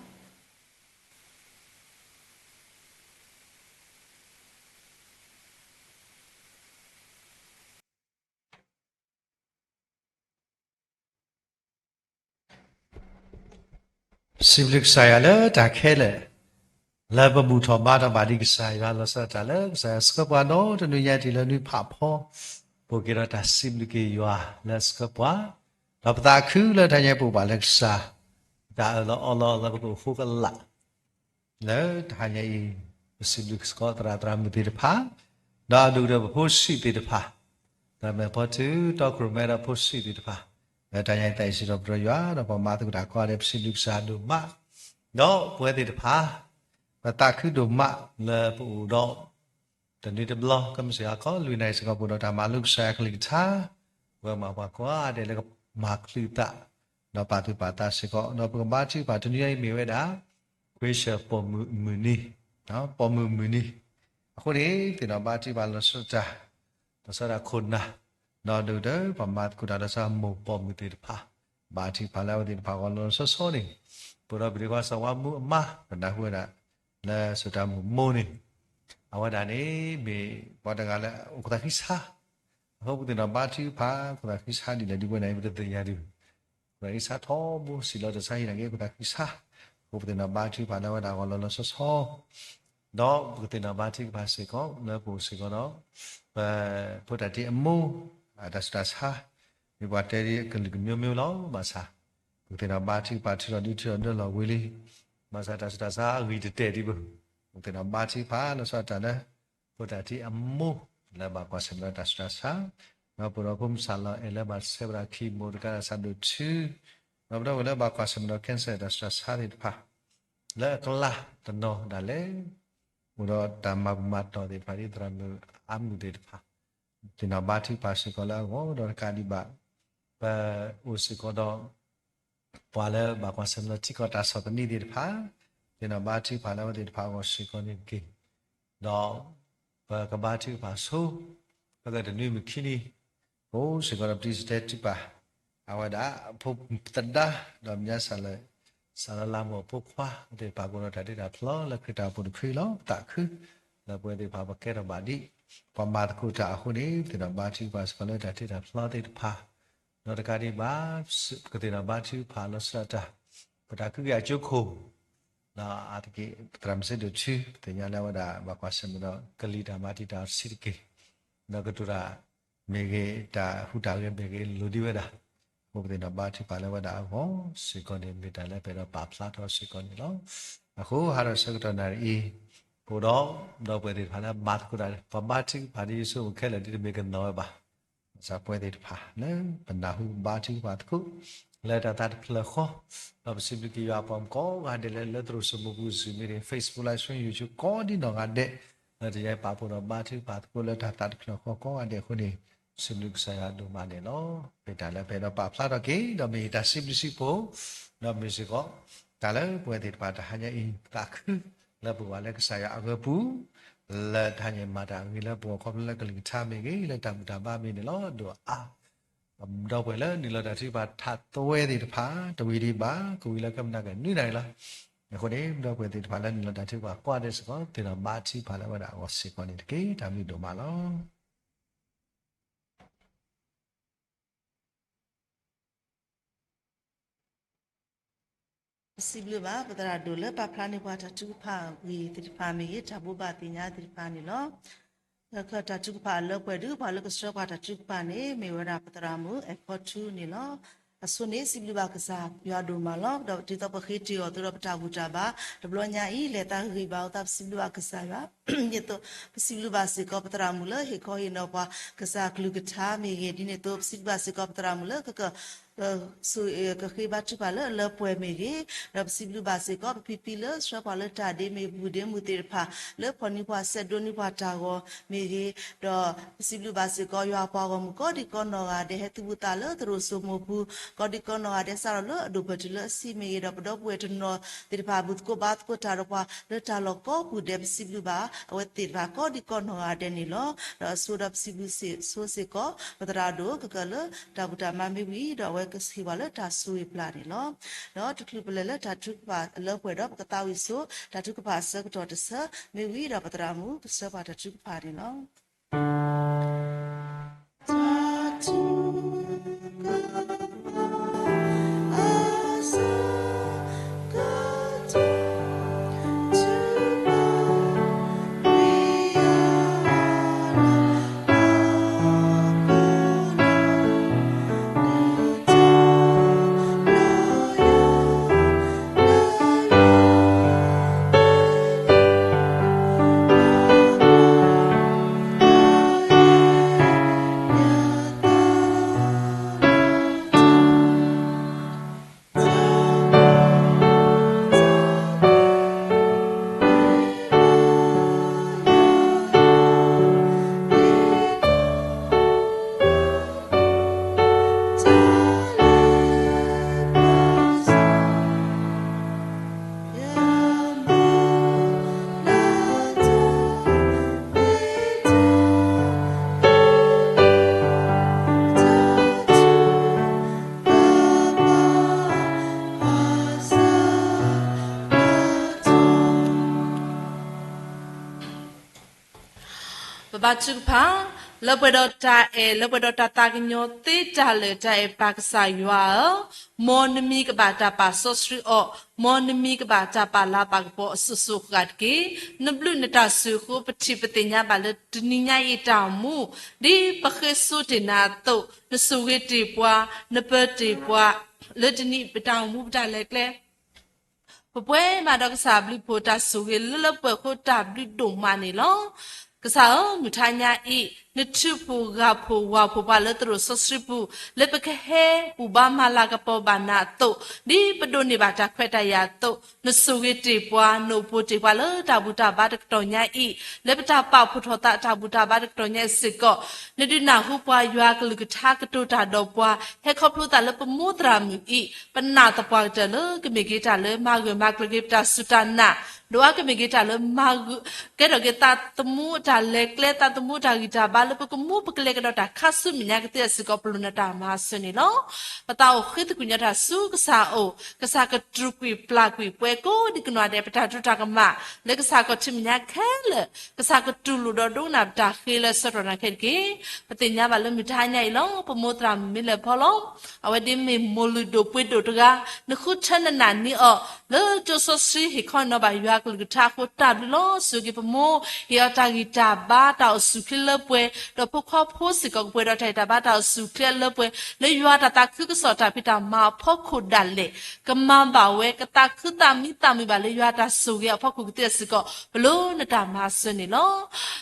စံးဘျုးကစၢ်ယွၤလၢတၢ်ခဲလၢာ်, လၢပဘူၣ်ထီၣ်ဘါထီၣ်ဘၣ်ဒံးကစၢ်ယွၤ လီၤဆီဒၣ်တၢ်လၢကစၢ်ယွၤဆှၢပှၤဒီတနွံညါအံၤ တုၤလၢနွံဖးဖီ, ပအိၣ်က့ၤဒီးတၢ်စံးဘျုးက့ၤယွၤလၢအဆှၢပှၤ, ဒီးပသးခုလၢတဟါညါအံၤ ပအိၣ်ဘၣ်လၢကစၢ် တၢ်အၢၣ်လီၤအီလီၤလၢပကအိၣ်ဃိကလာ် လၢတဟါညါအံၤ, ပစံးဘျုးစ့ၢ်ကီးသရၣ်သရၣ်မုၣ်သ့ၣ်တဖၣ်, ဒီးအဒိၣ်ကတၢၢ်ပဖိဆံးသ့ၣ်တဖၣ်, ဒီးမဲာ်ဖီထုတီခိၣ်ရိၣ်မဲဒီးဖိဆံးသ့ၣ်တဖၣ်, လၢတဟါညါအံၤ သးအံးစံးထီၣ်ပတြၢၤယွၤ ဒီးပှၤမၤသကိးတၢ်ကိးဂၤဒဲး ပစံးဘျုးကစၢ်ဒိၣ်မး, ဒီးပဝဲသ့ၣ်တဖၣ် ပသးခုဒိၣ်မးလၢပအိၣ်ဒီး တနွံတဘျီ ကမ့ၢ်စ့ၢ်ကီး လွံၢ်နၣ်ရံၣ်စ့ၢ်ကီး ပအိၣ်ဒီးတၢ်မၤလိကစၢ်ယွၤကလုၢ်ကထါ, ပဝဲမၤပှၤကိးဂၤဒဲးလၢကမၤချုးသး, ဒီးပာ်သူၣ်ပာ်သးစ့ၢ်ကီး ဒီးပကဘါထုကဖၣ်တနွံညါအံၤမ့ၢ်ဝဲဒၣ် ခွ့ၡၢၣ်ပိာ်မုၣ်မုၢ်နံၤ, ပိာ်မုၣ်မုၢ်နံၤ, အဃိန့ၣ် ပသ့ၣ်နီၣ်ဘါထုကဖၣ်လီၤဆီဒၣ်တၢ်, လီၤဆီဒၣ်ခိၣ်နၢ်, ဒီးဒိၣ်ကတၢၢ် ပှၤမၤသကိးတၢ်ဒီး မိၢ်ပိာ်မုၣ်သ့ၣ်တဖၣ်, ဘါထုကဖၣ်လၢအဝဲသ့ၣ်တဖၣ်အဂီၢ်လီၤလီၤဆီဆီန့ၣ်, ပအိၣ်ဒီးပဒ့ခွါစီၤဝါမူအမါ ပနၢ်ဟူဝဲဒၣ် လၢစီၤတၢ်မိၢ်မိၢ်န့ၣ်, အဝဲဒၣ်န့ၣ် မ့ၢ်ပှၤတဂၤလၢအိၣ်ခိးသးခံဆါ, အဃိပသ့ၣ်နီၣ်ဘါထုကဖၣ် ခိးသးခံဆါဒ်လဲၣ်ဒ်ဝဲန့ၣ် ပတသ့ၣ်ညါဒံး, ခိးသးခံဆါထီဘိ စံးလီၤတၢ်ဆါဟံၣ်နာ်က့ ခိးသးခံဆါ, အဃိပသ့ၣ်နီၣ်ဘါထုကဖၣ်လၢအဝဲဒၣ်အဂီၢ်လီၤလီၤဆီဆီ ဒီးပကသ့ၣ်နီၣ်ဘါထုကဖၣ်စ့ၢ်ကီး လၢပအိၣ်စ့ၢ်ကီးဒီး ပဖိတၢ်တံအမိၢ် အတၢ်ဆူးတၢ်ဆါ, မ့ၢ်ပှၤတဲဒ်ကလုာ်ကမျိုးမျိုးလီၤ ဘၣ်ဆၣ်, ပကသ့ၣ်နီၣ်ဘါထုကဖၣ်ထုးထီၣ်ဒုးထုးထီၣ်ဒၢလီၤဝံၤလံ, ဘၣ်ဆၣ်တၢ်ဆူးတၢ်ဆါအဂံၢ်တတဲာ်ဒံးဘၣ်, ပကသ့ၣ်နီၣ်ဘါထုကဖၣ်လီၤဆီဒၣ်တၢ်လၢ ဖိတၢ်တံအမိၢ် လၢဘၣ်ကွၢ်ဆၢၣ်မဲာ်ဒီးတၢ်ဆူးတၢ်ဆါ, ဒီးပအိၣ်ဒီးဖိမုၣ်စၢ်လီၤအဲၣ်လၢဘၣ်ဆၢဝဲဒၣ် chemo တကးဒံး စးဒိၣ်ထူ, ဒီးပဒီပုၢ်ဝဲၢ်လၢဘၣ်ကွၢ်ဆၢၣ်မဲာ်ဒီး cancer တၢ်ဆူးတၢ်ဆါသ့ၣ်တဖၣ် လၢအကျါတနီၤဒၣ်လဲာ်, အိၣ်ဒီးတၢ်မၤဘူၣ်မၤတီၢ်သ့ၣ်တဖၣ် ဒ်သရၣ်မုၣ်အါမုၣ်သ့ၣ်တဖၣ်, သ့ၣ်နီၣ်ဘါထုကဖၣ်စ့ၢ်ကီးလၢအဂီၢ် ဒီးတကးဒံးဘၣ်, ပအိၣ်စ့ၢ်ကီးဒီး ပှၤလၢဘၣ်ကွၢ်ဆၢၣ်မဲာ်လၢထံကီၢ်တၢ်ဆီၣ်သနံးသ့ၣ်တဖၣ်, သ့ၣ်နီၣ်ဘါထုကဖၣ်လၢအဝဲသ့ၣ်တဖၣ်အဂီၢ်စ့ၢ်ကီးန့ၣ်တက့ၢ်. ဒီးပကဘါထုကဖၣ်ဆိ, ပကတနွံမုၢ်ခံနံၤ, ပအိၣ်စ့ၢ်ကီးဒီးပတံၤစတဲတံၢ်ပာ်, အဝဲဒၣ်ဖိသဒါ, ဒီးမဲာ်ညါစၢ်လၢ စၢ်လၢလါမီၢ်ဖိခွါသ့ၣ်တဖၣ် ပအိၣ်ဒီးတၢ်တ့တၢ်ဖျီလၢခရံာ်တၢ်အိၣ်ဖှိၣ်တခရံာ်လီၤ. ပသးခု လၢပဝဲသ့ၣ်တဖၣ်ပကဲထီၣ်ဘၣ်ဒ် ပှၤမၤသကိးတၢ်အဃိန့ၣ် ပသ့ၣ်နီၣ်ဘါထုကဖၣ်စ့ၢ်ကီးလၢတၢ်တ့တၢ်ဖျီသ့ၣ်တဖၣ်, ဒီးတကးဒံးဘၣ်, ပကသ့ၣ်နီၣ်ဘါထုကဖၣ်လီၤဆီဒၣ်တၢ်, ပတၢ်ခုက့ၤအကၠိခိၣ်, ဒီးအါတက့ၢ် ပသရၣ်မုၣ်စ့ဒိၣ်ထူ ပသ့ၣ်ညါလၢအဝဲဒၣ်ဘၣ်ကွၢ်ဆၢၣ်မဲာ်ဒီးကလံၤတၢ်မၤတံာ်တာ်အဆံးတက့ၢ်, ဒီးကတိၤတၢ်မ့ၢ်ဂ့ၤ တၢ်ဟူးတၢ်ဂဲၤမ့ၢ်ဂ့ၤ လိၤဒံးဝဲဒၣ်, အဃိပသ့ၣ်နီၣ်ဘါထုကဖၣ်လၢအဝဲဒၣ်အဂီၢ်စ့ၢ်ကီးန့ၣ် မ့ၢ်တၢ်လၢပအဲၣ်ဒိးပာ်ဖျါထီၣ်စ့ၢ်ကီးန့ၣ်လီၤ. အဃိဟါဒီးဆၢကတီၢ်နၣ်ရံၣ်အံၤ, ပအိၣ်ဒီး ဒီပုၢ်ဝဲၢ်သ့ၣ်တဖၣ်လၢမၤသကိးတၢ် ပှၤဘါထုကဖၣ်ဒ်ယဆိကမိၣ်ခဲလၢာ်ဒ်တမ့ၢ်ကနီၤဝဲဘၣ်, ဘၣ်ဆၣ်ပဝဲသ့ၣ်တဖၣ်လၢပနၢ်ဟူဘါထုကဖၣ်သကိး လၢတၢ်သးတဖျၢၣ်ဃီ, ဒီးပစံးဘျုးက့ၤယွၤအပှၤကိးဂၤဒဲးလၢ လၢသရိာ်စိမိၢ်ပူၤ Zoom meeting, Facebook Live Stream, YouTube ကိးဒံးနီၢ်ဂၤဒဲး, လၢတယါပာ်ဖှိၣ်ဒီးဘါထုကဖၣ်သကိးလၢတၢ်သးတဖျၢၣ်ဃီကိးဂၤဒဲးအဃိန့ၣ်, စံးဘျုးကစၢ်ယွၤဒိၣ်မးန့ၣ်လီၤ. မ့ၢ်တၢ်လၢပအဲၣ်ဒိးပာ်ဖျါထီၣ်က့ၤ ဒီးမ့ၢ်တၢ်စံးဘျုးစံးဖှိၣ်, ဒီးမ့ၢ်စ့ၢ်ကီး တၢ်လၢပဝဲသ့ၣ်တဖၣ်တဟါညါအံၤ ပသးခု လၢပအိၣ်ဘၣ်လၢကစၢ်ယွၤအဂၢၤပူၤ, လၢတဟါညါမၤတၢ်အဂ့ၤလၢပဂီၢ်ခီဖျိလၢကလုၢ်ကထါမ့ၢ်ဂ့ၤ လၢတၢ်ဘူၣ်တၢ်ဘါမ့ၢ်န့ၣ်လီၤ. ဒီးအါ ဒီပုၢ်ဝဲၢ်လၢနုာ်လီၤတၢ်ထုကဖၣ်ထးသွဲသ့ၣ်တဖၣ် တဝံၤဒံးဘၣ် ကဝံၤလၢကမနၤကနွံနၣ်ရံၣ်လီၤ. အဃိန့ၣ် ဒီပုၢ်ဝဲၢ်သ့ၣ်တဖၣ်လၢနုာ်လီၤတၢ်ထုကဖၣ်ကိးဂၤဒဲးစ့ၢ်ကီး သ့ၣ်နီၣ်ဘါထုကဖၣ်လၢအဝဲဒၣ်အဂီၢ်စ့ၢ်ကီးန့ၣ်တက့ၢ်. တၢ်ဘျုးဒိၣ်မးလီၤ. ပစံးဘျုးဘၣ် ပသရၣ်ဒိၣ်လၢပာ်ဖျါန့ၢ်ပှၤတၢ်ထုကဖၣ်အဂ့ၢ်သ့ၣ်တဖၣ်မ့ၢ်ဂ့ၤ တၢ်ဘိးဘၣ်သ့ၣ်ညါသ့ၣ်တဖၣ်န့ၣ်လီၤ. တၢ်ထုကဖၣ်အလၢပှဲၤဒုး ပှၤလၢကဆှၢပှၤတၢ်ထုကဖၣ်န့ၣ် မ့ၢ်ဝဲဒၣ်ပသရၣ်မုၣ် အဲၣ်ဖီထူန့ၣ်လီၤ. အဆိန့ၣ် စံးဘျုးဘၣ်ကစၢ်ယွၤဒိၣ်မးလီၤ. ဒီးဒ်သိးပဃ့တ့ၢ်အီၤအသိးဒီးပတၢ်ဘူၣ်တၢ်ဘါ တဘျီညါအံၤ လဲၤသးဂ့ၤဘၣ်အသး ပစံးဘျုးဘၣ်ကစၢ်ယွၤ ဒ်သိး ပစံးဘျုးဘၣ်စ့ၢ်ကီး ပသရၣ်မုၣ်လၢဟ့ၣ်ခီဟ့ၣ်နီၤပှၤ ကစၢ်ကလုၢ်ကထါမ့ၢ်ဂ့ၤ ဒ်န့ၣ်အသိး ပစံးဘျုးဘၣ်စ့ၢ်ကီး ပသရၣ်မုၣ်လၢကက ကဃ့ဘါထုကဖၣ်လၢအလၢပှဲၤမ့ၢ်ဂ့ၤ, ဒီးပစံးဘျုးဘၣ်စ့ၢ်ကီး ပဖံဖံလၢဆှၢပှၤလၢတၢ်ဒ့မုၢ်မုၢ်ဒ့မုၢ်သ့ၣ်တဖၣ် လၢဖီၣ်နံၤပှၤဆဲးဒိးနံၤပှၤတၢ်ဂီၤမ့ၢ်ဂ့ၤ, ဒီးပစံးဘျုးဘၣ်စ့ၢ်ကီး ယွၤအပှၤဂီၢ်မုၢ်ကိးဒံကိးနီၢ်ဂၤဒဲး ဟဲသူၣ်ဘူၣ်သးလၢသရိာ်စိမိၤပူၤ ကိးဒံကိးနီၢ်ဂၤဒဲး စးထီၣ်လၢအဒိၣ်ပၢၢ်တုၤလၢအဆံးမ့ၢ်ဂ့ၤ, ဒီးပဒီပုၢ်ဝဲၢ်တနီၤသ့ၣ်တဖၣ် ဘူၣ်သကိးဘါသကိးတၢ်ဒီးပှၤလၢတၢ်လီၢ်ကိးပူၤဒဲး ပစံးဘျုးဘၣ် အဝဲသ့ၣ်တဖၣ်ကိးဒံကိးနီၢ်ဂၤဒဲးန့ၣ်လီၤ. ဒီးအဆိဒီးပစံးဘျုးဆိစ့ၢ်ကီး ပသရၣ်ဒိၣ်ကကၢၢ်လၢတၢ်ဘူၣ်တၢ်မါမ့ၢ်ဝံၤ ဒီးအဝဲကဟ့ၣ်ပှၤလၢတၢ်ဆိၣ်ဂ့ၤပျၢ်န့ၣ်လီၤ. ဒီးတချုးပလဲၤလၢတၢ်ထုကဖၣ်အလၢပှဲၤဒီး ပကသးဝံၣ်ဆိ တၢ်ထုကဖၣ်အဆၢကတီၢ်တဆၢမ့ၢ်ဝံၤဒီး ပသရၣ်မုၣ်ကဆှၢပှၤတၢ်ထုကဖၣ်န့ၣ်လီၤ. ပဘါထုကဖၣ်, လၢပှဲၤဒီးတၢ်အဲၣ် လၢပှဲၤဒီးတၢ်သးကညီၤသ့တၢ်လၢာ် တၢ်အဲၣ်ပၢ်ကစၢ်ယွၤဧၢ, မ်နမံၤကဘၣ်တၢ်ပာ်စီဆှံအီၤ, မ်နမံၤကဘၣ်တၢ်ပာ်လၤပာ်ကပီၤအစိၤစိၤအဃၣ်ဃၣ်တက့ၢ်. နဘျုးနတၢ်ဆိၣ်ဂ့ၤအဃိပထံၣ်ပသ့ၣ်ညါဘၣ်လၢတနံၤညါအံၤတၢ်အိၣ်မူ, ဒ်ပဃ့စိတ့ၢ်နၤအသိး, နဆိၣ်ဂ့ၤတ့ၢ်ပှၤ, နပၢတ့ၢ်ပှၤ, လၢတနံၤအံၤပတၢ်အိၣ်မူပတၢ်လဲၤကျဲ ပပှဲၤမးဒီးကစၢ်အဘျုးအဖှိၣ်တၢ်ဆိၣ်ဂ့ၤလၢလၢပှဲၤပှဲၤအဃိ တၢ်ဘျုးဒိၣ်မးန့ၣ်လီၤ. ကစၢ်ဧၢ, မုၢ်ထါညါအံၤ နထုးဖှိၣ်ဂၢ်ဖှိၣ်ဝၢ်ဖှိၣ်ပှၤလၢသရိာ်စီဆှံပူၤ, လၢပကဟဲဘူၣ်ဘါမၤလၤကပီၤဘၣ်နၤအသိး, ဒ်ပဒိးန့ၢ်ဘၣ်တၢ်ခွဲးတၢ်ယာ်အသိး, နဆိၣ်ဂ့ၤတ့ၢ်ပှၤ, နအိၣ်ဖှိၣ်တ့ၢ်ပှၤလၢတၢ်ဘူၣ်တၢ်ဘါတကတီၢ်ညါအံၤ, လၢပတၢ်ပာ်ဖှိၣ်ထီၣ်သးတၢ်ဘူၣ်တၢ်ဘါတကတီၢ်ညါအံၤစ့ၢ်ကီး, နဒုးနၢ်ဟူပှၤယွၤကလုၢ်ကထါကတိၤတၢ်ဒီးပှၤ, ဟဲခီဖျိသးလၢပမိၢ်သရၣ်မုၣ်အံၤ, ပနာ်သပှၢ်ကတၢၢ်လၢကမ့ၢ်က့ၤတၢ်လၢမၤဂၢၢ်မၤကျၢၤက့ၤ ပတၢ်စူၢ်တၢ်နာ်, ဒိးအါကမ့ၢ်က့ၤတၢ်လၢမၤဂၢၢ်, ကဲထီၣ်က့ၤသးသမူအတၢ်လဲၤကျဲ သးသမူအတၢ်ဂံၢ်တၢ်ဘါလၢပကမူပကလဲၤကဒီးတၢ်ခါဆူမဲာ်ညါကသ့အစ့ၢ်ကီး ပလိၣ်နတၢ်မၤစၢၤန့ၣ်လီၤ. ပသးအိၣ်ဃ့သကွံာ်ညါတၢ်ဆူကစၢ်အအိၣ်, ကစၢ်ကတြူာ်ကွံာ်ပျၢ်ကွံာ်ပှၤကိးဒံကနီၢ်ဒဲး ပတၢ်ဒိတၢ်ကမၣ်, လၢကစၢ်ခီၣ်ထံးမဲာ်ညါခဲလၢာ်, ကစၢ်ကတူၢ်လိာ်ဒီးဒိကနၣ်ပတၢ်ဃ့လၢအဆၢကတီၢ်နၢ်ခဲတက့ၢ်. ပသ့ၣ်ညါဘၣ်လၢမုၢ်တဟါညါအံၤလီၤ. ပမိၢ်သရၣ်မုၣ်မ့ၢ်လဲၤဖီလီၤ. အဝဲဒ်မ့ၢ်မိၢ်လုၢ်ဒိၣ်ပှ့ၤဒိၣ်တဂၤ, နဃုထၢနနာ်န့ၢ်အီၤ, လၢကၠိစီဆှံဟ့ၣ်ခီနီၤဘၣ်ယွၤကလုၢ်ကထါအဃိတၢ်ဘျုးလီၤ. ဆိၣ်ဂ့ၤပမိၢ်, ဟ့ၣ်အီၤတၢ်ဂံၢ်တၢ်ဘါတၢ်အိၣ်ဆူၣ်ချ့လၢပှဲၤ, ဒီးဖိခွါဖိစ့ၢ်ကီးကပှဲၤဒီးတၢ်ဂံၢ်တၢ်ဘါတၢ်အိၣ်ဆူၣ်ချ့အလၢပှဲၤ, လၢယွၤတၢ်သးခုကစီၣ်တၢ်ဖံးတၢ်မၤအဖီခိၣ်ဒၣ်လဲာ်, ကမၤဘၣ်ဝဲ ကသးခုသးမံသးမုာ်ဘၣ်လၢယွၤတၢ်ဆိၣ်ဂ့ၤအဖီခိၣ်ကသ့အစ့ၢ်ကီး ပလိၣ်နတၢ်မၤစၢၤန့ၣ်လီၤ.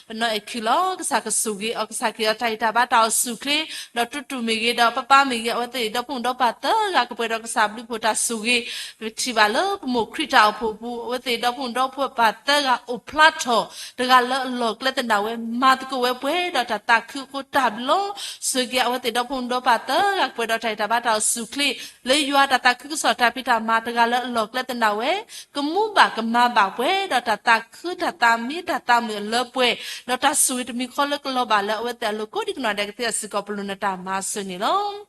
ပနီၢ်အဲၣ်ခံလီၤ. ကစၢ်ကဆိၣ်ဂ့ၤအီၤ, ကစၢ်ကဟ့ၣ်အီၤတၢ်ဂံၢ်တၢ်ဘါတၢ်အိၣ်ဆူၣ်ချ့, ဒီးတူတူၢ်မ့ၢ်ဂ့ၤ, ဒီးပၢ်ပၢ်မ့ၢ်ဂ့ၤ, အဝဲသ့ၣ်ဒီဖိၣ်ဒီပၢ်သၢဂၤကပှဲၤဒီးကစၢ်ဘျုးဖှိၣ်တၢ်ဆိၣ်ဂ့ၤ, ပထံၣ်ဘၣ်လၢပမိၢ်ခရံာ်တၢ်အိၣ်ဖှိၣ်ပူၤ, အဝဲသ့ၣ်ဒီဖိၣ်ဒီပၢ်သၢဂၤအိၣ်ဖျါထီၣ်, တဂၤလၢအလီၢ်ကျဲသနာ်ဝဲ, မၤသကိးဝဲပှဲၤဒီးတၢ်သးခုအဃိတၢ်ဘျုးလီၤ. ဆိၣ်ဂ့ၤအဝဲသ့ၣ်ဒီဖိၣ်ဒီပၢ်သၢဂၤ ကပှဲၤဒီးတၢ်ဂံၢ်တၢ်ဘါတၢ်အိၣ်ဆူၣ်ချ့, လၢယွၤတၢ်သးခုကစီၣ်တၢ်ဖံးတၢ်မၤတဂၤလၢအလီၢ်ကျဲသနာ်ဝဲ, ကမူဘၣ်ကမၤဘၣ်ပှဲၤဒီးတၢ်သးခုတၢ်သးမံတၢ်သးမုာ်အလၢပှဲၤ, ဒီးတၢ်ဆိၣ်ဂ့ၤတမံၤဃီလၢကလီၤဘၣ်လၢအဝဲသ့ၣ်အလိၤကိးဒံကနီၢ်ဒဲးကသ့အစ့ၢ်ကီး ပလိၣ်နတၢ်မၤစၢၤန့ၣ်လီၤ.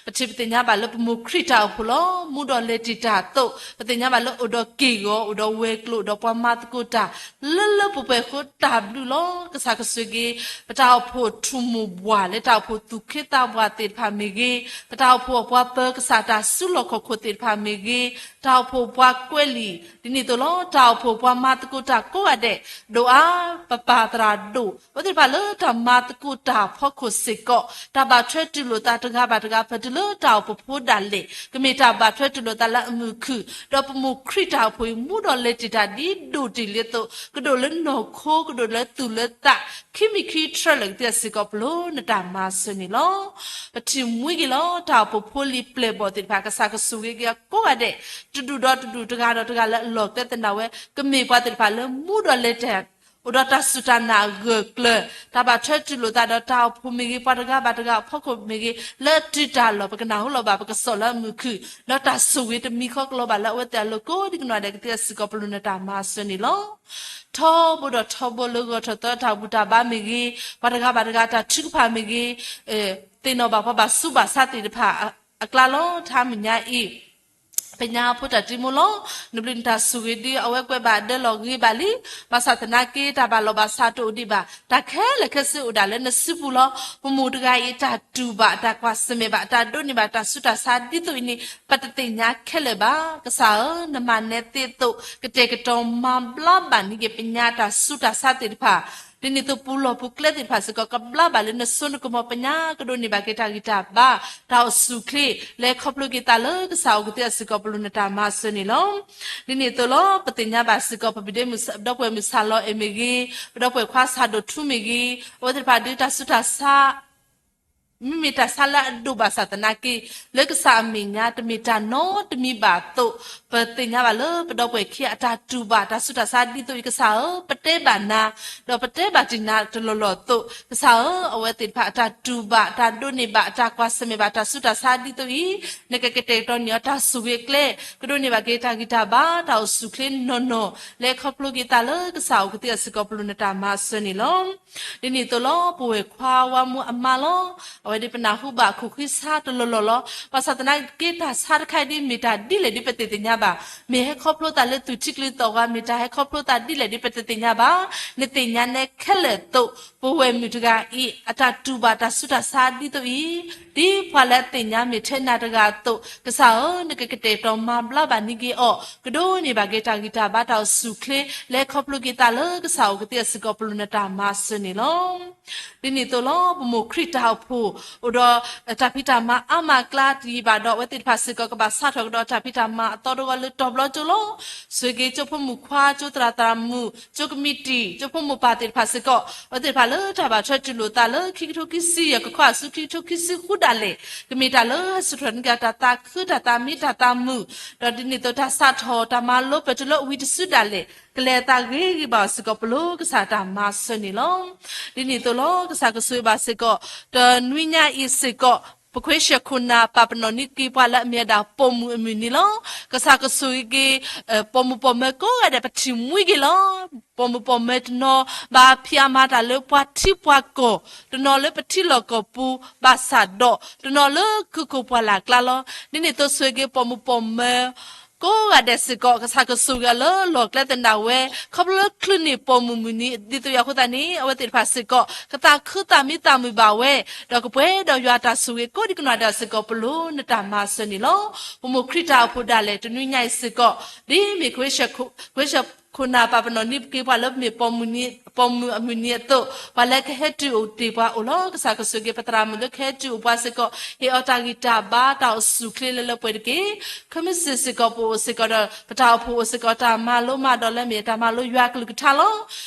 ပထံၣ်ပသ့ၣ်ညါဘၣ်လၢပမိၢ်ခရံာ်တၢ်အိၣ်ဖှိၣ်လီၤ. မူဒီးလဲၤတံာ်တာ်အသိး, ပသ့ၣ်ညါဘၣ်လၢအိၣ်ဒီးက့ၢ်ဂီၤ, အိၣ်ဒီးဝဲၤကျိၤ, အိၣ်ဒီးပှၤမၤသကိးတၢ် လၢလၢပှဲၤပှဲၤအဃိတၢ်ဘျုးလီၤ. ကစၢ်ကဆိၣ်ဂ့ၤ ပတၢ်အိၣ်ဖှိၣ်ထူၣ်မိၢ်ပှၢ် လၢတၢ်အိၣ်ဖှိၣ်သူၣ်က့သးပှၢ်သ့ၣ်တဖၣ်မ့ၢ်ဂ့ၤ, ပတၢ်အိၣ်ဖှိၣ်ပှၤပၢၤကစၢ်တၢ်စုလီၢ်ခီၣ်ခိၣ်သ့ၣ်တဖၣ်မ့ၢ်ဂ့ၤ, တၢ်အိၣ်ဖှိၣ်ပှၤကွဲးလံာ် ဒ်န့ၣ်အသိးလီၤ. တၢ်အိၣ်ဖှိၣ်ပှၤမၤသကိးတၢ်ကိးဂၤဒဲး, ဒိၣ်အါ ပပၢ်သရၣ်ဒိၣ် အဝဲသ့ၣ်တဖၣ်လၢတၢ်မၤသကိးတၢ်အဖီခိၣ်စ့ၢ်ကီး, တၢ်ဘၣ်ထွဲတူၢ်လိာ်သးတဂၤဘၣ်တဂၤ ပှၤတဂၤဘၣ်တဂၤ ပတုၤလၢတၢ်အိၣ်ဖှိၣ်ဖိဒၣ်လဲာ် ကမ့ၢ်တၢ်ဘၣ်ထွဲတူၢ်လိာ်သးလၢအမုာ်ခုၣ်, ဒီးပမိၢ်ခရံာ်တၢ်အိၣ်ဖှိၣ်အံၤ မူဒီးလဲၤတ့ၢ်တၢ်ဒ်ဒိၣ်တ့ၢ်လံအသိး ကဒိၣ်လၢနီၢ်ခိ ကဒိၣ်လၢသူၣ်လၢသး ခံမံၤခံဆၢလၢာ်ကသ့အစ့ၢ်ကီး ပလိၣ်နတၢ်မၤစၢၤန့ၣ်လီၤ. ပထံၣ်မှံက့ၤလီၤ တၢ်အိၣ်ဖှိၣ်ဖိလံၤပျဲၢ်ဘီၣ်သ့ၣ်တဖၣ် ကစၢ်ကဆိၣ်ဂ့ၤက့ၤအီၤကိးဂၤဒဲး တဒူၣ်ဒီးတဒူၣ် တဂၤဒီးတဂၤလၢအလီၢ်ကျဲသနၢ်ဝဲ ကမ့ၢ်ပှၤသ့ၣ်တဖၣ်လၢမူဒီးလဲၤတ့ၢ် အိၣ်ဒီးတၢ်စူၢ်တၢ်နာ်အဂၢၢ်ကျၢၤ တၢ်ဘၣ်ထွဲတူၢ်လိာ်သးဒီးတၢ်အိၣ်ဖှိၣ်မ့ၢ်ဂ့ၤ ပှၤတဂၤဘၣ်တဂၤအဖီခိၣ်မ့ၢ်ဂ့ၤ လၢအတုၤတၢ်လီၢ် ပကနၢ်ဟူလီၤဘၣ် ပကစိာ်လၢအမုာ်ခုၣ် ဒီးတၢ်ဆိၣ်ဂ့ၤတမံၤဃီကလီၤဘၣ်လၢအဝဲသ့ၣ်အလိၤကိးဒံကနီၢ်ဒဲးကသ့အစ့ၢ်ကီး ပလိၣ်နတၢ်မၤစၢၤန့ၣ်လီၤ. ထီဘိဒီးထီဘိလၢဂီၤထီၣ်သီတၢ်ဘူၣ်တၢ်ဘါမ့ၢ်ဂ့ၤ, ပှၤတဂၤဘၣ်တဂၤတၢ်ထုကဖၣ်မ့ၢ်ဂ့ၤ, သ့ၣ်နီၣ်ဘၣ်ပှၤဘၣ်ဆူးဘၣ်ဆါသ့ၣ်တဖၣ်အကျါလီၤ. ထါမုၢ်ညါအံၤ ပညါဖိတၢ်တံမူလီၤ. နဘျုးနတၢ်ဆိၣ်ဂ့ၤဒ်အဝဲကွဲးဘၣ်ဒၢလီၤဂ့ၤဘၣ်လံ. ဘၣ်ဆၣ်သနာ်က့ တၢ်ဘၣ်လီၢ်ဘၣ်စးတအိၣ်ဒံးဘၣ်. တၢ်ခဲလၢာ်ခဲဆ့အိၣ်ဒၣ်လၢနစုပူၤလီၤ. ပမိၢ်တဂၤအံၤ တၢ်တူၢ်ဘၣ် တၢ်ကွၢ်ဆၢၣ်မဲာ်ဘၣ် တၢ်ဒိးန့ၢ်ဘၣ် တၢ်ဆူးတၢ်ဆါဒ်သိးအံၤန့ၣ် ပတသ့ၣ်ညါခဲလၢာ်ဘၣ်. ကစၢ်ဧၢ, နမၤနဲသ့အသိး ကတဲာ်ကတီၤမၤဘျါဘၣ်န့ၢ်က့ၤ ပညါတၢ်ဆူးတၢ်ဆါသ့ၣ်တဖၣ် ဒ်န့ၣ်အသိးပူၤလီၢ်ပူၤကျဲသ့ၣ်တဖၣ်စ့ၢ်ကီး ကဘျါဘၣ်လၢနစိနကမီၤ ပညါကဒိးန့ၢ်ဘၣ်က့ၤတၢ်ဂံၢ်တၢ်ဘါ တၢ်အိၣ်ဆူၣ်အိၣ်ချ့ လၢခီဖျိက့ၤသးလၢကစၢ်အိၣ်ကသ့အစ့ၢ်ကီး ပလိၣ်နတၢ်မၤစၢၤန့ၣ်လီၤ. ဒ်န့ၣ်အသိးလီၤ ပသ့ၣ်ညါဘၣ်စ့ၢ်ကီး ပဒီပုၢ်ဝဲၢ်မုၣ်ဆၣ်လီၤအဲၣ်မ့ၢ်ဂ့ၤ, ပဒီပုၢ်ဝဲၢ်ခွါဆၣ်ဒိၣ်ထူမ့ၢ်ဂ့ၤ, အဝဲသ့ၣ်တဖၣ်ဒုးတၢ်ဆူးတၢ်ဆါ မ့မ့ၢ်တၢ်ဆါလၢအဒိၣ်ဘၣ်ဆၣ်သနာ်က့ လၢကစၢ်အမဲာ်ညါ တမ့ၢ်တၢ်နီတမံၤဘၣ်အသိး, ပသ့ၣ်ညါဘၣ်လၢပဒီပုၢ်ဝဲၢ်ခံဂၤအတၢ်တူၢ်ဘၣ် တၢ်ဆူးတၢ်ဆါဒ်သိးအံၤ ကစၢ်ဧၢ, ပတဲဘၣ်နၤ, ဒီးပတဲဘၣ်တ့ၢ်နၤတလီၢ်လီၢ်အသိး, ကစၢ်ဧၢ, အဝဲသ့ၣ်တဖၣ်အတၢ်တူၢ်ဘၣ် တၢ်ဒိးန့ၢ်ဘၣ် အတၢ်ကွၢ်ဆၢၣ်မဲာ်ဘၣ် တၢ်ဆူးတၢ်ဆါဒ်သိးအံၤ, နကကတဲာ်ကတီၤန့ၢ်အီၤတၢ်ဆိၣ်ဂ့ၤအကျဲ, ကဒိးန့ၢ်ဘၣ်က့ၤတၢ်ဂံၢ်တၢ်ဘါ တၢ်အိၣ်ဆူၣ်အိၣ်ချ့နီၢ်နီၢ် လၢခီဖျိက့ၤသးလၢကစၢ်အိၣ်ကသ့အစ့ၢ်ကီး ပလိၣ်နတၢ်မၤစၢၤန့ၣ်လီၤ. ဒ်န့ၣ်အသိးလီၤ ပဝဲၢ်ခွါဝါမူအမါလီၤ. အဝဲဒၣ်ပနၢ်ဟူဘၣ်ခိၣ်ဃံဆါတလီၢ်လီၢ်လီၤ. ဘၣ်ဆၣ်သနာ်က့ တၢ်ဆါတခါအံၤဒ်မ့ၢ်တၢ်ဒ်လဲၣ်ဒ်ပတသ့ၣ်ညါဘၣ်. မ့ၢ်ဟဲခီဖျိသးလၢသူၣ်ထံကလံၤသီၣ်ဂီၤ မ့ၢ်တၢ်ဟဲခီဖျိသးဒ်လဲၣ်ဒ်ပတသ့ၣ်ညါဘၣ်. နသ့ၣ်ညါနဲခဲလၢာ်အသိး, ပဝဲၢ်မုၣ်တဂၤအံၤ အတၢ်တူၢ်ဘၣ်တၢ်ဆူးတၢ်ဆါဒ်သိးအံၤ, ဒ်ပှၤလၢအသ့ၣ်ညါမ့ၢ်ထဲနၤတဂၤအသိး, ကစၢ်ဧၢ, နကကတဲာ်ကတီၤမၤဘျါဘၣ်န့ၢ်က့ၤအီၤ, ကဒိးန့ၢ်ဘၣ်က့ၤတၢ်ဂံၢ်တၢ်ဘါ တၢ်အိၣ်ဆူၣ်အိၣ်ချ့ လၢခီဖျိက့ၤသးလၢကစၢ်အိၣ်ကသ့အစ့ၢ်ကီး ပလိၣ်နတၢ်မၤစၢၤန့ၣ်လီၤ. ဒ်န့ၣ်အသိးလီၤ ပမိၢ်ခရံာ်တၢ်အိၣ်ဖှိၣ် အိၣ်ဒီးတၢ်ဖံးတၢ်မၤအါမးအကျါတယံာ်ဘၣ်ဒီး အဝဲသ့ၣ်တဖၣ်စ့ၢ်ကီး ကဘၣ်စးထီၣ်ကဒီးတၢ်ဖံးတၢ်မၤအသီတဝီလၢတီၤဘျီကၠိလီၤ. ဆိၣ်ဂ့ၤကၠိဖိမုၣ်ခွါ ကၠိသရၣ်သရၣ်မုၣ် ကၠိကမံးတံာ် ကၠိဖိမိၢ်ပၢ်သ့ၣ်တဖၣ်စ့ၢ်ကီး အဝဲသ့ၣ်တဖၣ်လၢတၢ်ဘၣ်ထွဲတူၢ်လိာ်သးလၢ ခံကထိခံဆံယဲၢ်ကခီအဆူ ခံကထိခံဆံဃုဒၣ်လဲာ် ကမ့ၢ်တၢ်လၢစူၢ်ထီၣ်န့ၢ်က့ၤတၢ်သးခု တၢ်သးမံ တၢ်သးမုာ်, ဒီးဒ်န့ၣ်အသိးတၢ်စးထီၣ်တၢ်မၤလိပၢၢ်တုၤလၢအဝံၤတစုဒၣ်လဲာ် ကလဲၤအသးဂ့ၤဂ့ၤဘၣ်အီၤစ့ၢ်ကီး ပလိၣ်ကစၢ်တၢ်မၤစၢၤန့ၣ်လီၤ. ဒ်န့ၣ်အသိးလီၤ ကစၢ်ကဆိၣ်ဂ့ၤဘၣ်စ့ၢ်ကီး တနွံညါအံၤစ့ၢ်ကီး ပခွ့ဆၢၣ်ခိၣ်နၢ်ပာ်ပနီၣ်န့ၢ်က့ၤပှၤလၢအမ့ၢ်ဝဲဒၣ်ပိာ်မုၣ်အမုၢ်နံၤလီၤ. ကစၢ်ကဆိၣ်ဂ့ၤက့ၤ ပိာ်မုၣ်ပိာ်မၢၤကိးဂၤဒဲး ပထံၣ်မှံက့ၤလီၤ. ပိာ်မုၣ်ပိာ်မၢၤတနီၤ ဘၣ်ဖံးအမၤတၢ်လၢပှၤထံပှၤကီၢ်, တနီၤလၢပထံလီၢ်ကီၢ်ပူၤ ဘၣ်ဆၣ်ဒီး တနီၤလၢခိခိၣ်ပှၢ်လၢ်အကျါလီၤ. ဒ်န့ၣ်အသိးဆိၣ်ဂ့ၤက့ၤပိာ်မုၣ်ပိာ်မၢၤ ကိးဂၤဒဲးစ့ၢ်ကီး ကစၢ်ကဆိၣ်ဂ့ၤအီၤလၢလီၢ်ကျဲသနၢ်ဝဲ ခီဖျိလၢချုးန့ၢ်ပိာ်မုၣ်မုၢ်နံၤ ဒ်သိးအံၤအဃိသတးန့ၣ် အဝဲသ့ၣ်တဖၣ်စ့ၢ်ကီး ကသးခုသးမံသးမုာ်ဘၣ်ဝဲ ဒီးကပှဲၤဒီးယွၤတၢ်ဆိၣ်ဂ့ၤကိးဒံကနီၢ်ဒဲးစ့ၢ်ကီး ပလိၣ်နတၢ်မၤစၢၤန့ၣ်လီၤ. ပမိၢ်ခရံာ်တၢ်အိၣ်ဖှိၣ်ဒၣ်လဲာ် တနွံညါအံၤစ့ၢ်ကီး ဒ်မ့ၢ်ခွ့ဆၢၣ်ခိၣ်နၢ်ပာ်ပနီၣ်န့ၢ်က့ၤပှၤလၢပမ့ၢ်ပိာ်မုၣ် ပိာ်မုၣ်အမုၢ်နံၤအသိး ပှၤလၢကဟဲတုၤအိၣ်တ့ၢ်ပှၤအိၣ်လီၤ. ကစၢ်ကဆိၣ်ဂ့ၤပသရၣ်မုၣ်လၢကဟဲတုၤအိၣ်ပှၤစ့ၢ်ကီး ဟ့ၣ်အီၤတၢ်ဂံၢ်တၢ်ဘါ တၢ်အိၣ်ဆူၣ်အိၣ်ချ့လၢလၢပှဲၤပှဲၤတက့ၢ်. ခဲမုၢ်ဆ့ၣ်စ့ၢ်ကီး ပအိၣ်စ့ၢ်ကီးဒီး ပတၢ်အိၣ်ဖှိၣ်အိၣ်စ့ၢ်ကီးတၢ်မၤလိမၤဒိးလၢအမ့ၢ်တၢ်မၤလိယွၤအကလုၢ်ကထါလီၤ.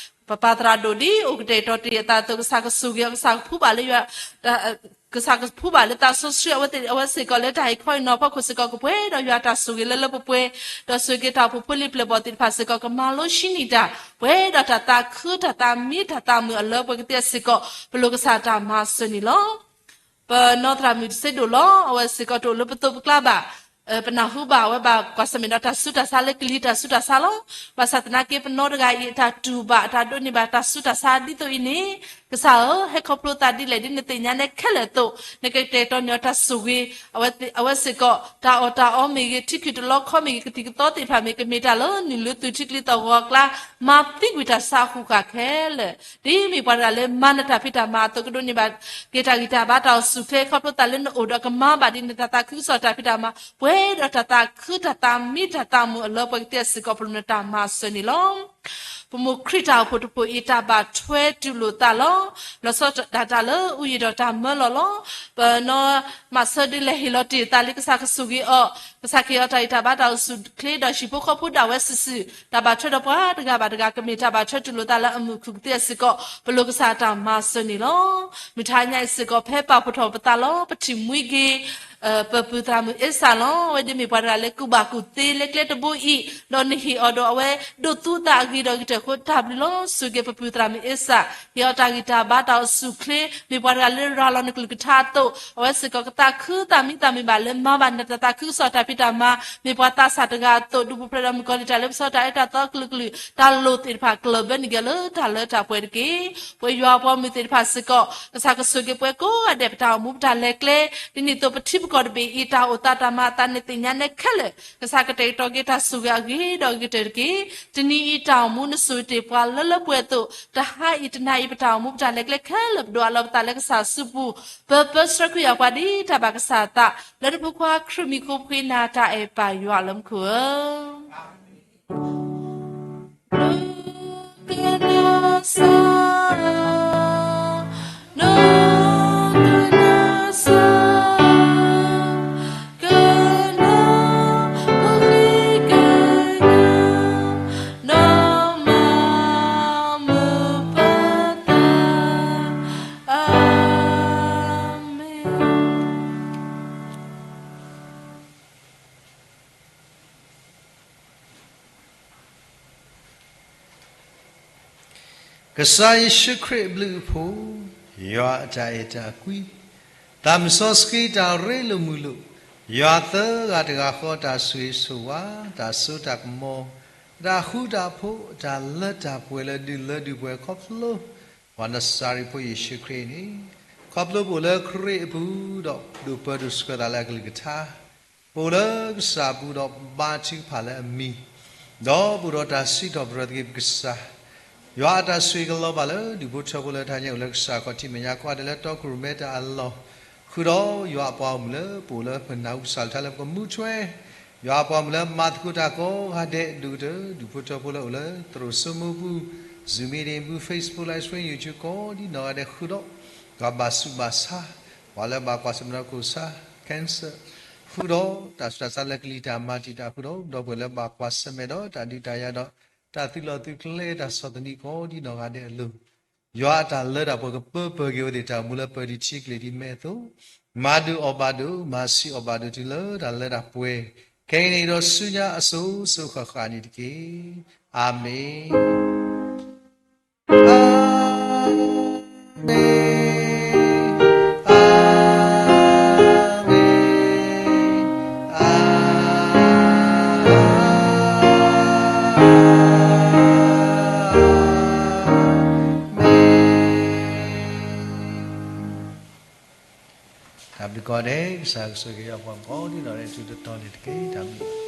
ပပၢ်သရၣ်ဒိၣ်ဒ်အိၣ်ကတဲာ်ကတီၤတ့ၢ်အသးအသိး ကစၢ်ကဆိၣ်ဂ့ၤအီၤ ကစၢ်ကဖှူဘၣ်လၢယွၤ ကစၢ်ကဖှူဘၣ်လၢသးစီဆှံ အဝဲသ့ၣ် အဝဲစ့ၢ်ကီးလၢတၢ်ဟ့ၣ်ခီဟ့ၣ်နီၤအဖီခိၣ်စ့ၢ်ကီး ကပှဲၤဒီးယွၤတၢ်ဆိၣ်ဂ့ၤလၢလၢပှဲၤပှဲၤ, ဒီးဆိၣ်ဂ့ၤတၢ်အိၣ်ဖှိၣ်ဖိလံၤပျဲၢ်ဘီၣ်သ့ၣ်တဖၣ်စ့ၢ်ကီး ကမၤလိဆှံနံၣ်တၢ် ပှဲၤဒီးတၢ်သးခုတၢ်သးမံတၢ်သးမုာ်အလၢပှဲၤကသ့စ့ၢ်ကီး ပလိၣ်ကစၢ်တၢ်မၤစၢၤန့ၣ်လီၤ. ပနီၢ်သရၣ်မုၣ်တစ့ဒိၣ်လီၤ. အဝဲစ့ၢ်ကီးတအိၣ်လၢပသိးပကျါဘၣ်. ပနၢ်ဟူဘၣ်အဝဲဘၣ်ကွၢ်ဆၢၣ်မဲာ်ဒီးတၢ်ဆူးတၢ်ဆါလၢကလံၤတၢ်ဆူးတၢ်ဆါလီၤ. ဘၣ်ဆၣ်သနာ်က့ ပနီၢ်တဂၤအံၤ အတၢ်တူၢ်ဘၣ် အတၢ်ဒိးန့ၢ်ဘၣ်တၢ်ဆူးတၢ်ဆါဒ်သိးအံၤန့ၣ် ကစၢ်ဧၢ, ဟဲခီဖျိသးဒ်လဲၣ်ဒ်နသ့ၣ်ညါနဲခဲလၢာ်အသိး နကတဲာ်ကတီၤန့ၢ်အီၤတၢ်ဆိၣ်ဂ့ၤ အဝဲစ့ၢ်ကီး တၢ်အီၣ်တၢ်အီမ့ၢ်ဂ့ၤ ထံခုၣ်တလီခီမ့ၢ်ဂ့ၤ ကသံၣ်ကသီသ့ၣ်တဖၣ်မ့ၢ် ကမ့ၢ်တၢ်လၢနုာ်လၢသူၣ်ထံကလံၤသီၣ်ဂီၤအကျါ မၤသံကွံာ်တၢ်ဆါအဃုာ်ဃာ်ခဲလၢာ် ဒ်မ့ၢ်ပှၤတဂၤလၢမၤနတၢ်ဖံးတၢ်မၤအသိး ကဒိးန့ၢ်ဘၣ်က့ၤတၢ်ဂံၢ်တၢ်ဘါ တၢ်အိၣ်ဆူၣ်အိၣ်ချ့ ခီဖျိသးလၢနအိၣ်ဒီးကမၤဘၣ်ဒ်နတၢ်သးခုကစီၣ်တၢ်ဖံးတၢ်မၤ ပှဲၤဒီးတၢ်သးခုတၢ်သးမံတၢ်သးမုာ်အလၢပှဲၤကသ့စ့ၢ်ကီး ပလိၣ်နတၢ်မၤစၢၤန့ၣ်လီၤ. ပမိၢ်ခရံာ်တၢ်အိၣ်ဖှိၣ်တဖှိၣ်အံၤ တၢ်ဘၣ်ထွဲတူၢ်လိာ်သးလီၤ. လီၤဆီဒၣ်တၢ်လၢအူယံာ်ဒီးတၢ်မၢလီၤလီၤ. ပနီၢ်မးဆၢဒ်လဲၤဟ့ၣ်လီၤတ့ၢ်သးလၢကစၢ်ကဆိၣ်ဂ့ၤအီၤ, ကစၢ်ကဟ့ၣ်အီၤတၢ်ဂံၢ်တၢ်ဘါတၢ်အိၣ်ဆူၣ်ချ့ဒီးဟံၣ်ဖိဃီဖိဒၣ်ဝဲစုာ်စုာ်, တၢ်ဘၣ်ထွဲဒီးပှၤတဂၤဘၣ်တဂၤ ကမ့ၢ်တၢ်ဘၣ်ထွဲတူၢ်လိာ်သးလၢအမုာ်ခုၣ်ကသ့အစ့ၢ်ကီး ပလိၣ်ကစၢ်တၢ်မၤစၢၤန့ၣ်လီၤ. မုၢ်ထါညါအံၤစ့ၢ်ကီး ဖဲပာ်ဖှိၣ်ထီၣ်ပသးလီၤ ပထံၣ်မှံက့ၤ ပပုၢ်သရၣ်မုၣ်အ့စၢ်လီၤ. အဝဲဒၣ်မ့ၢ်ပှၤတဂၤလၢကူၣ်ဘၣ်ကူၣ်သ့လၢကျဲတဘိအံၤ, ဒီးနဟ့ၣ်အီၤဒီးအဝဲဒိးသူအသးအဂ့ၤဒီးအဂ့ၤကတၢၢ်အဃိ တၢ်ဘျုးလီၤ. ဆိၣ်ဂ့ၤပပုၢ်သရၣ်မုၣ်အ့စၢ်, ဟ့ၣ်အီၤတၢ်ဂံၢ်တၢ်ဘါတၢ်အိၣ်ဆူၣ်ချ့, မ့ၢ်ပှၤတဂၤလၢရၤလီၤနကလုၢ်ကထါအသိး, အဝဲစ့ၢ်ကီးကသးခုသးမံသးမုာ်ဘၣ်လၢ မၤဘၣ်နတၢ်သးခုကစီၣ်တၢ်ဖံးတၢ်မၤ, မ့ၢ်ပှၤသးစၢ်တဂၤအသိး, ဒူၣ်ပူၤဖျဲးဒီးမုၣ်ကီၤလံၢ်တၢ်လၢပစီတၢ်အဲၣ်တၢ်သီကလုာ်ကလုာ်, တၢ်လိၣ်သ့ၣ်တဖၣ်ကျၢၢ်ဘၢန့ၢ်က့ၤလၢတၢ်လၢတၢ်ပှဲၤတက့ၢ်. ပဝဲယွၤအပှၤမုၣ်သ့ၣ်တဖၣ်စ့ၢ်ကီး, ကစၢ်ကဆိၣ်ဂ့ၤပှၤကိးဂၤဒဲး ပတၢ်အိၣ်မူပတၢ်လဲၤကျဲ, ဒ်န့ၣ်အသိးပထံပကီၢ်တဘ့ၣ်အံၤ တၢ်အိၣ်သးတၢ်မၤအသးန့ၣ်သ့ၣ်ညါနဲခဲလၢာ်, ကစၢ်ကတဲာ်ကတီၤက့ၤတၢ်ဆိၣ်ဂ့ၤအဂ့ၤဒီးအဂ့ၤကတၢၢ်တက့ၢ်. တနံၤအံၤတၢ်အိၣ်မူနဆိၣ်ဂ့ၤတ့ၢ်ပှၤလၢလၢပှဲၤပှဲၤအသိး, တဟါအံၤတနၤအံၤ ပတၢ်အိၣ်မူပတၢ်လဲၤကျဲခဲလၢာ် ပဒိးအးလီၤပသးလၢကစၢ်စုပူၤ, ပပၢဆှၢခရံာ်အပှၤဒ်တၢ်ဘၣ်ကစၢ်အသး, လၢနဖိခွါခရံာ်မံၤအဃိ ပဃ့နၤတၢ်အဲၣ်ပၢ်ယွၤလၢမူခိၣ်ဧၢ. နကနၢၤစၢ်, နကနၢၤစၢ်, ကနၢၤပဂ့ၤကညး, နီၢ်မၤမုာ်ပသး, အၤမ့ၣ်. ကစၢ်ယ့ၣ်ၡူးခရံာ်အဘျုးအဖှိၣ်, ယွၤအတၢ်အဲၣ်တၢ်ကွံ, သးစီဆှံတၢ်ရ့လိာ်မုာ်လိာ်, ယွၤသၢဂၤတဂၤဃီတၢ်ဆိၣ်ဂ့ၤဆိၣ်ဝါ, တၢ်စိတၢ်ကမီၤ, တၢ်ဃူတၢ်ဖိး, တၢ်လၢတၢ်ပှဲၤလၢဒုးလၢဒုးပှဲၤခီဖျိ ပှၤနစၤရ့းဖိယ့ၣ်ၡူးခရံာ်န့ၣ်, ခီဖျိပအိၣ်လၢခရံာ်အပူၤဒီးဒိၣ်ပၢၤဒိၣ်ဆှၢသးလၢအကလုၢ်ကထါ, ပအိၣ်လၢကစၢ်အပူၤဒီးဘါထုကဖၣ်လၢအမံၤ, ဒီးပအိၣ်ဒီးတၢ်စံးထီၣ်ပတြၢၤသက့ၤပကစၢ်, ယွၤအတၢ်ဆိၣ်ဂ့ၤကလီၤဘၣ်လၢဒူၣ်ဖိထၢဖိလၢတဟါညါအိၣ်လၢကစၢ်ခီၣ်ထံးမဲာ်ညါကိးဂၤဒဲး လၢတီခိၣ်ရိၣ်မဲတၢ်အလီၢ်, ဃုာ်ဒီးယွၤအပှၤဂီၢ်မုၢ်လၢပအိၣ်လၢပနၢ်ဟူကစၢ်ကလုၢ်ကထါလၢပကမူထွဲ, ယွၤအပှၤဂီၢ်မုၢ်လၢမၤသကိးတၢ်ကိးဂၤဒဲးဒိၣ်ကတၢၢ် ဒူၣ်ဖိထၢဖိလၢအိၣ်လၢ သရိာ်စိမိၢ်ပူၤ, Zoom meeting ပူၤ, Facebook Live Stream, YouTube ကိးဒ်နီၢ်ဂၤဒဲးဃုာ်ဒီး, ယွၤဘၣ်ဆူးဘၣ်ဆါ, ပှၤလၢဘၣ်ကွၢ်ဆၢၣ်မဲာ်ဒီး cancer, ဃုာ်ဒီး တၢ်ဆူးတၢ်ဆါလၢကလံၤတၢ်မၤတံာ်တာ်ဃုာ်ဒီး ဒီပုၢ်ဝဲၢ်လၢဘၣ်ကွၢ်ဆၢၣ်မဲာ်ဒီးတၢ်ဒုးတၢ်ယၤဒီး တၢ်သုးလီၢ်သုးကျဲတၢ်ဆီၣ်သနံးကိးဒ်နီၢ်ဂၤဒဲးအလိၤ, ယွၤအတၢ်လၢတၢ်ပှဲၤကပၢပၢၤက့ၤဝဲသ့ၣ် တၢ်အိၣ်မူလၢပၢၤဒံးထံကလ့ၢ်ဒ်မဲာ်အသိး, မၤဒုးအီၣ်ဘၣ်ဒိၣ်, မၤဆံးအီၣ်ဘၣ်ဒိၣ်တုၤလၢတၢ်လၢတၢ်ပှဲၤ, ခဲအံၤန့ၣ်ဒီးဆူညါအစိၤစိၤဃၣ်ဃၣ်န့ၣ်တက့ၢ်. အၤမ့ၣ်. အၤမ့ၣ်, အၤမ့ၣ်, အၤမ့ၣ်. တၢ်ဘျုးကိးဂၤဒဲး, ကစၢ်ကဆိၣ်ဂ့ၤအပှၤကိးဒ်နီၢ်ဂၤဒဲး တုၤတတီၤန့ၣ်တက့ၢ်. တၢ်ဘျုး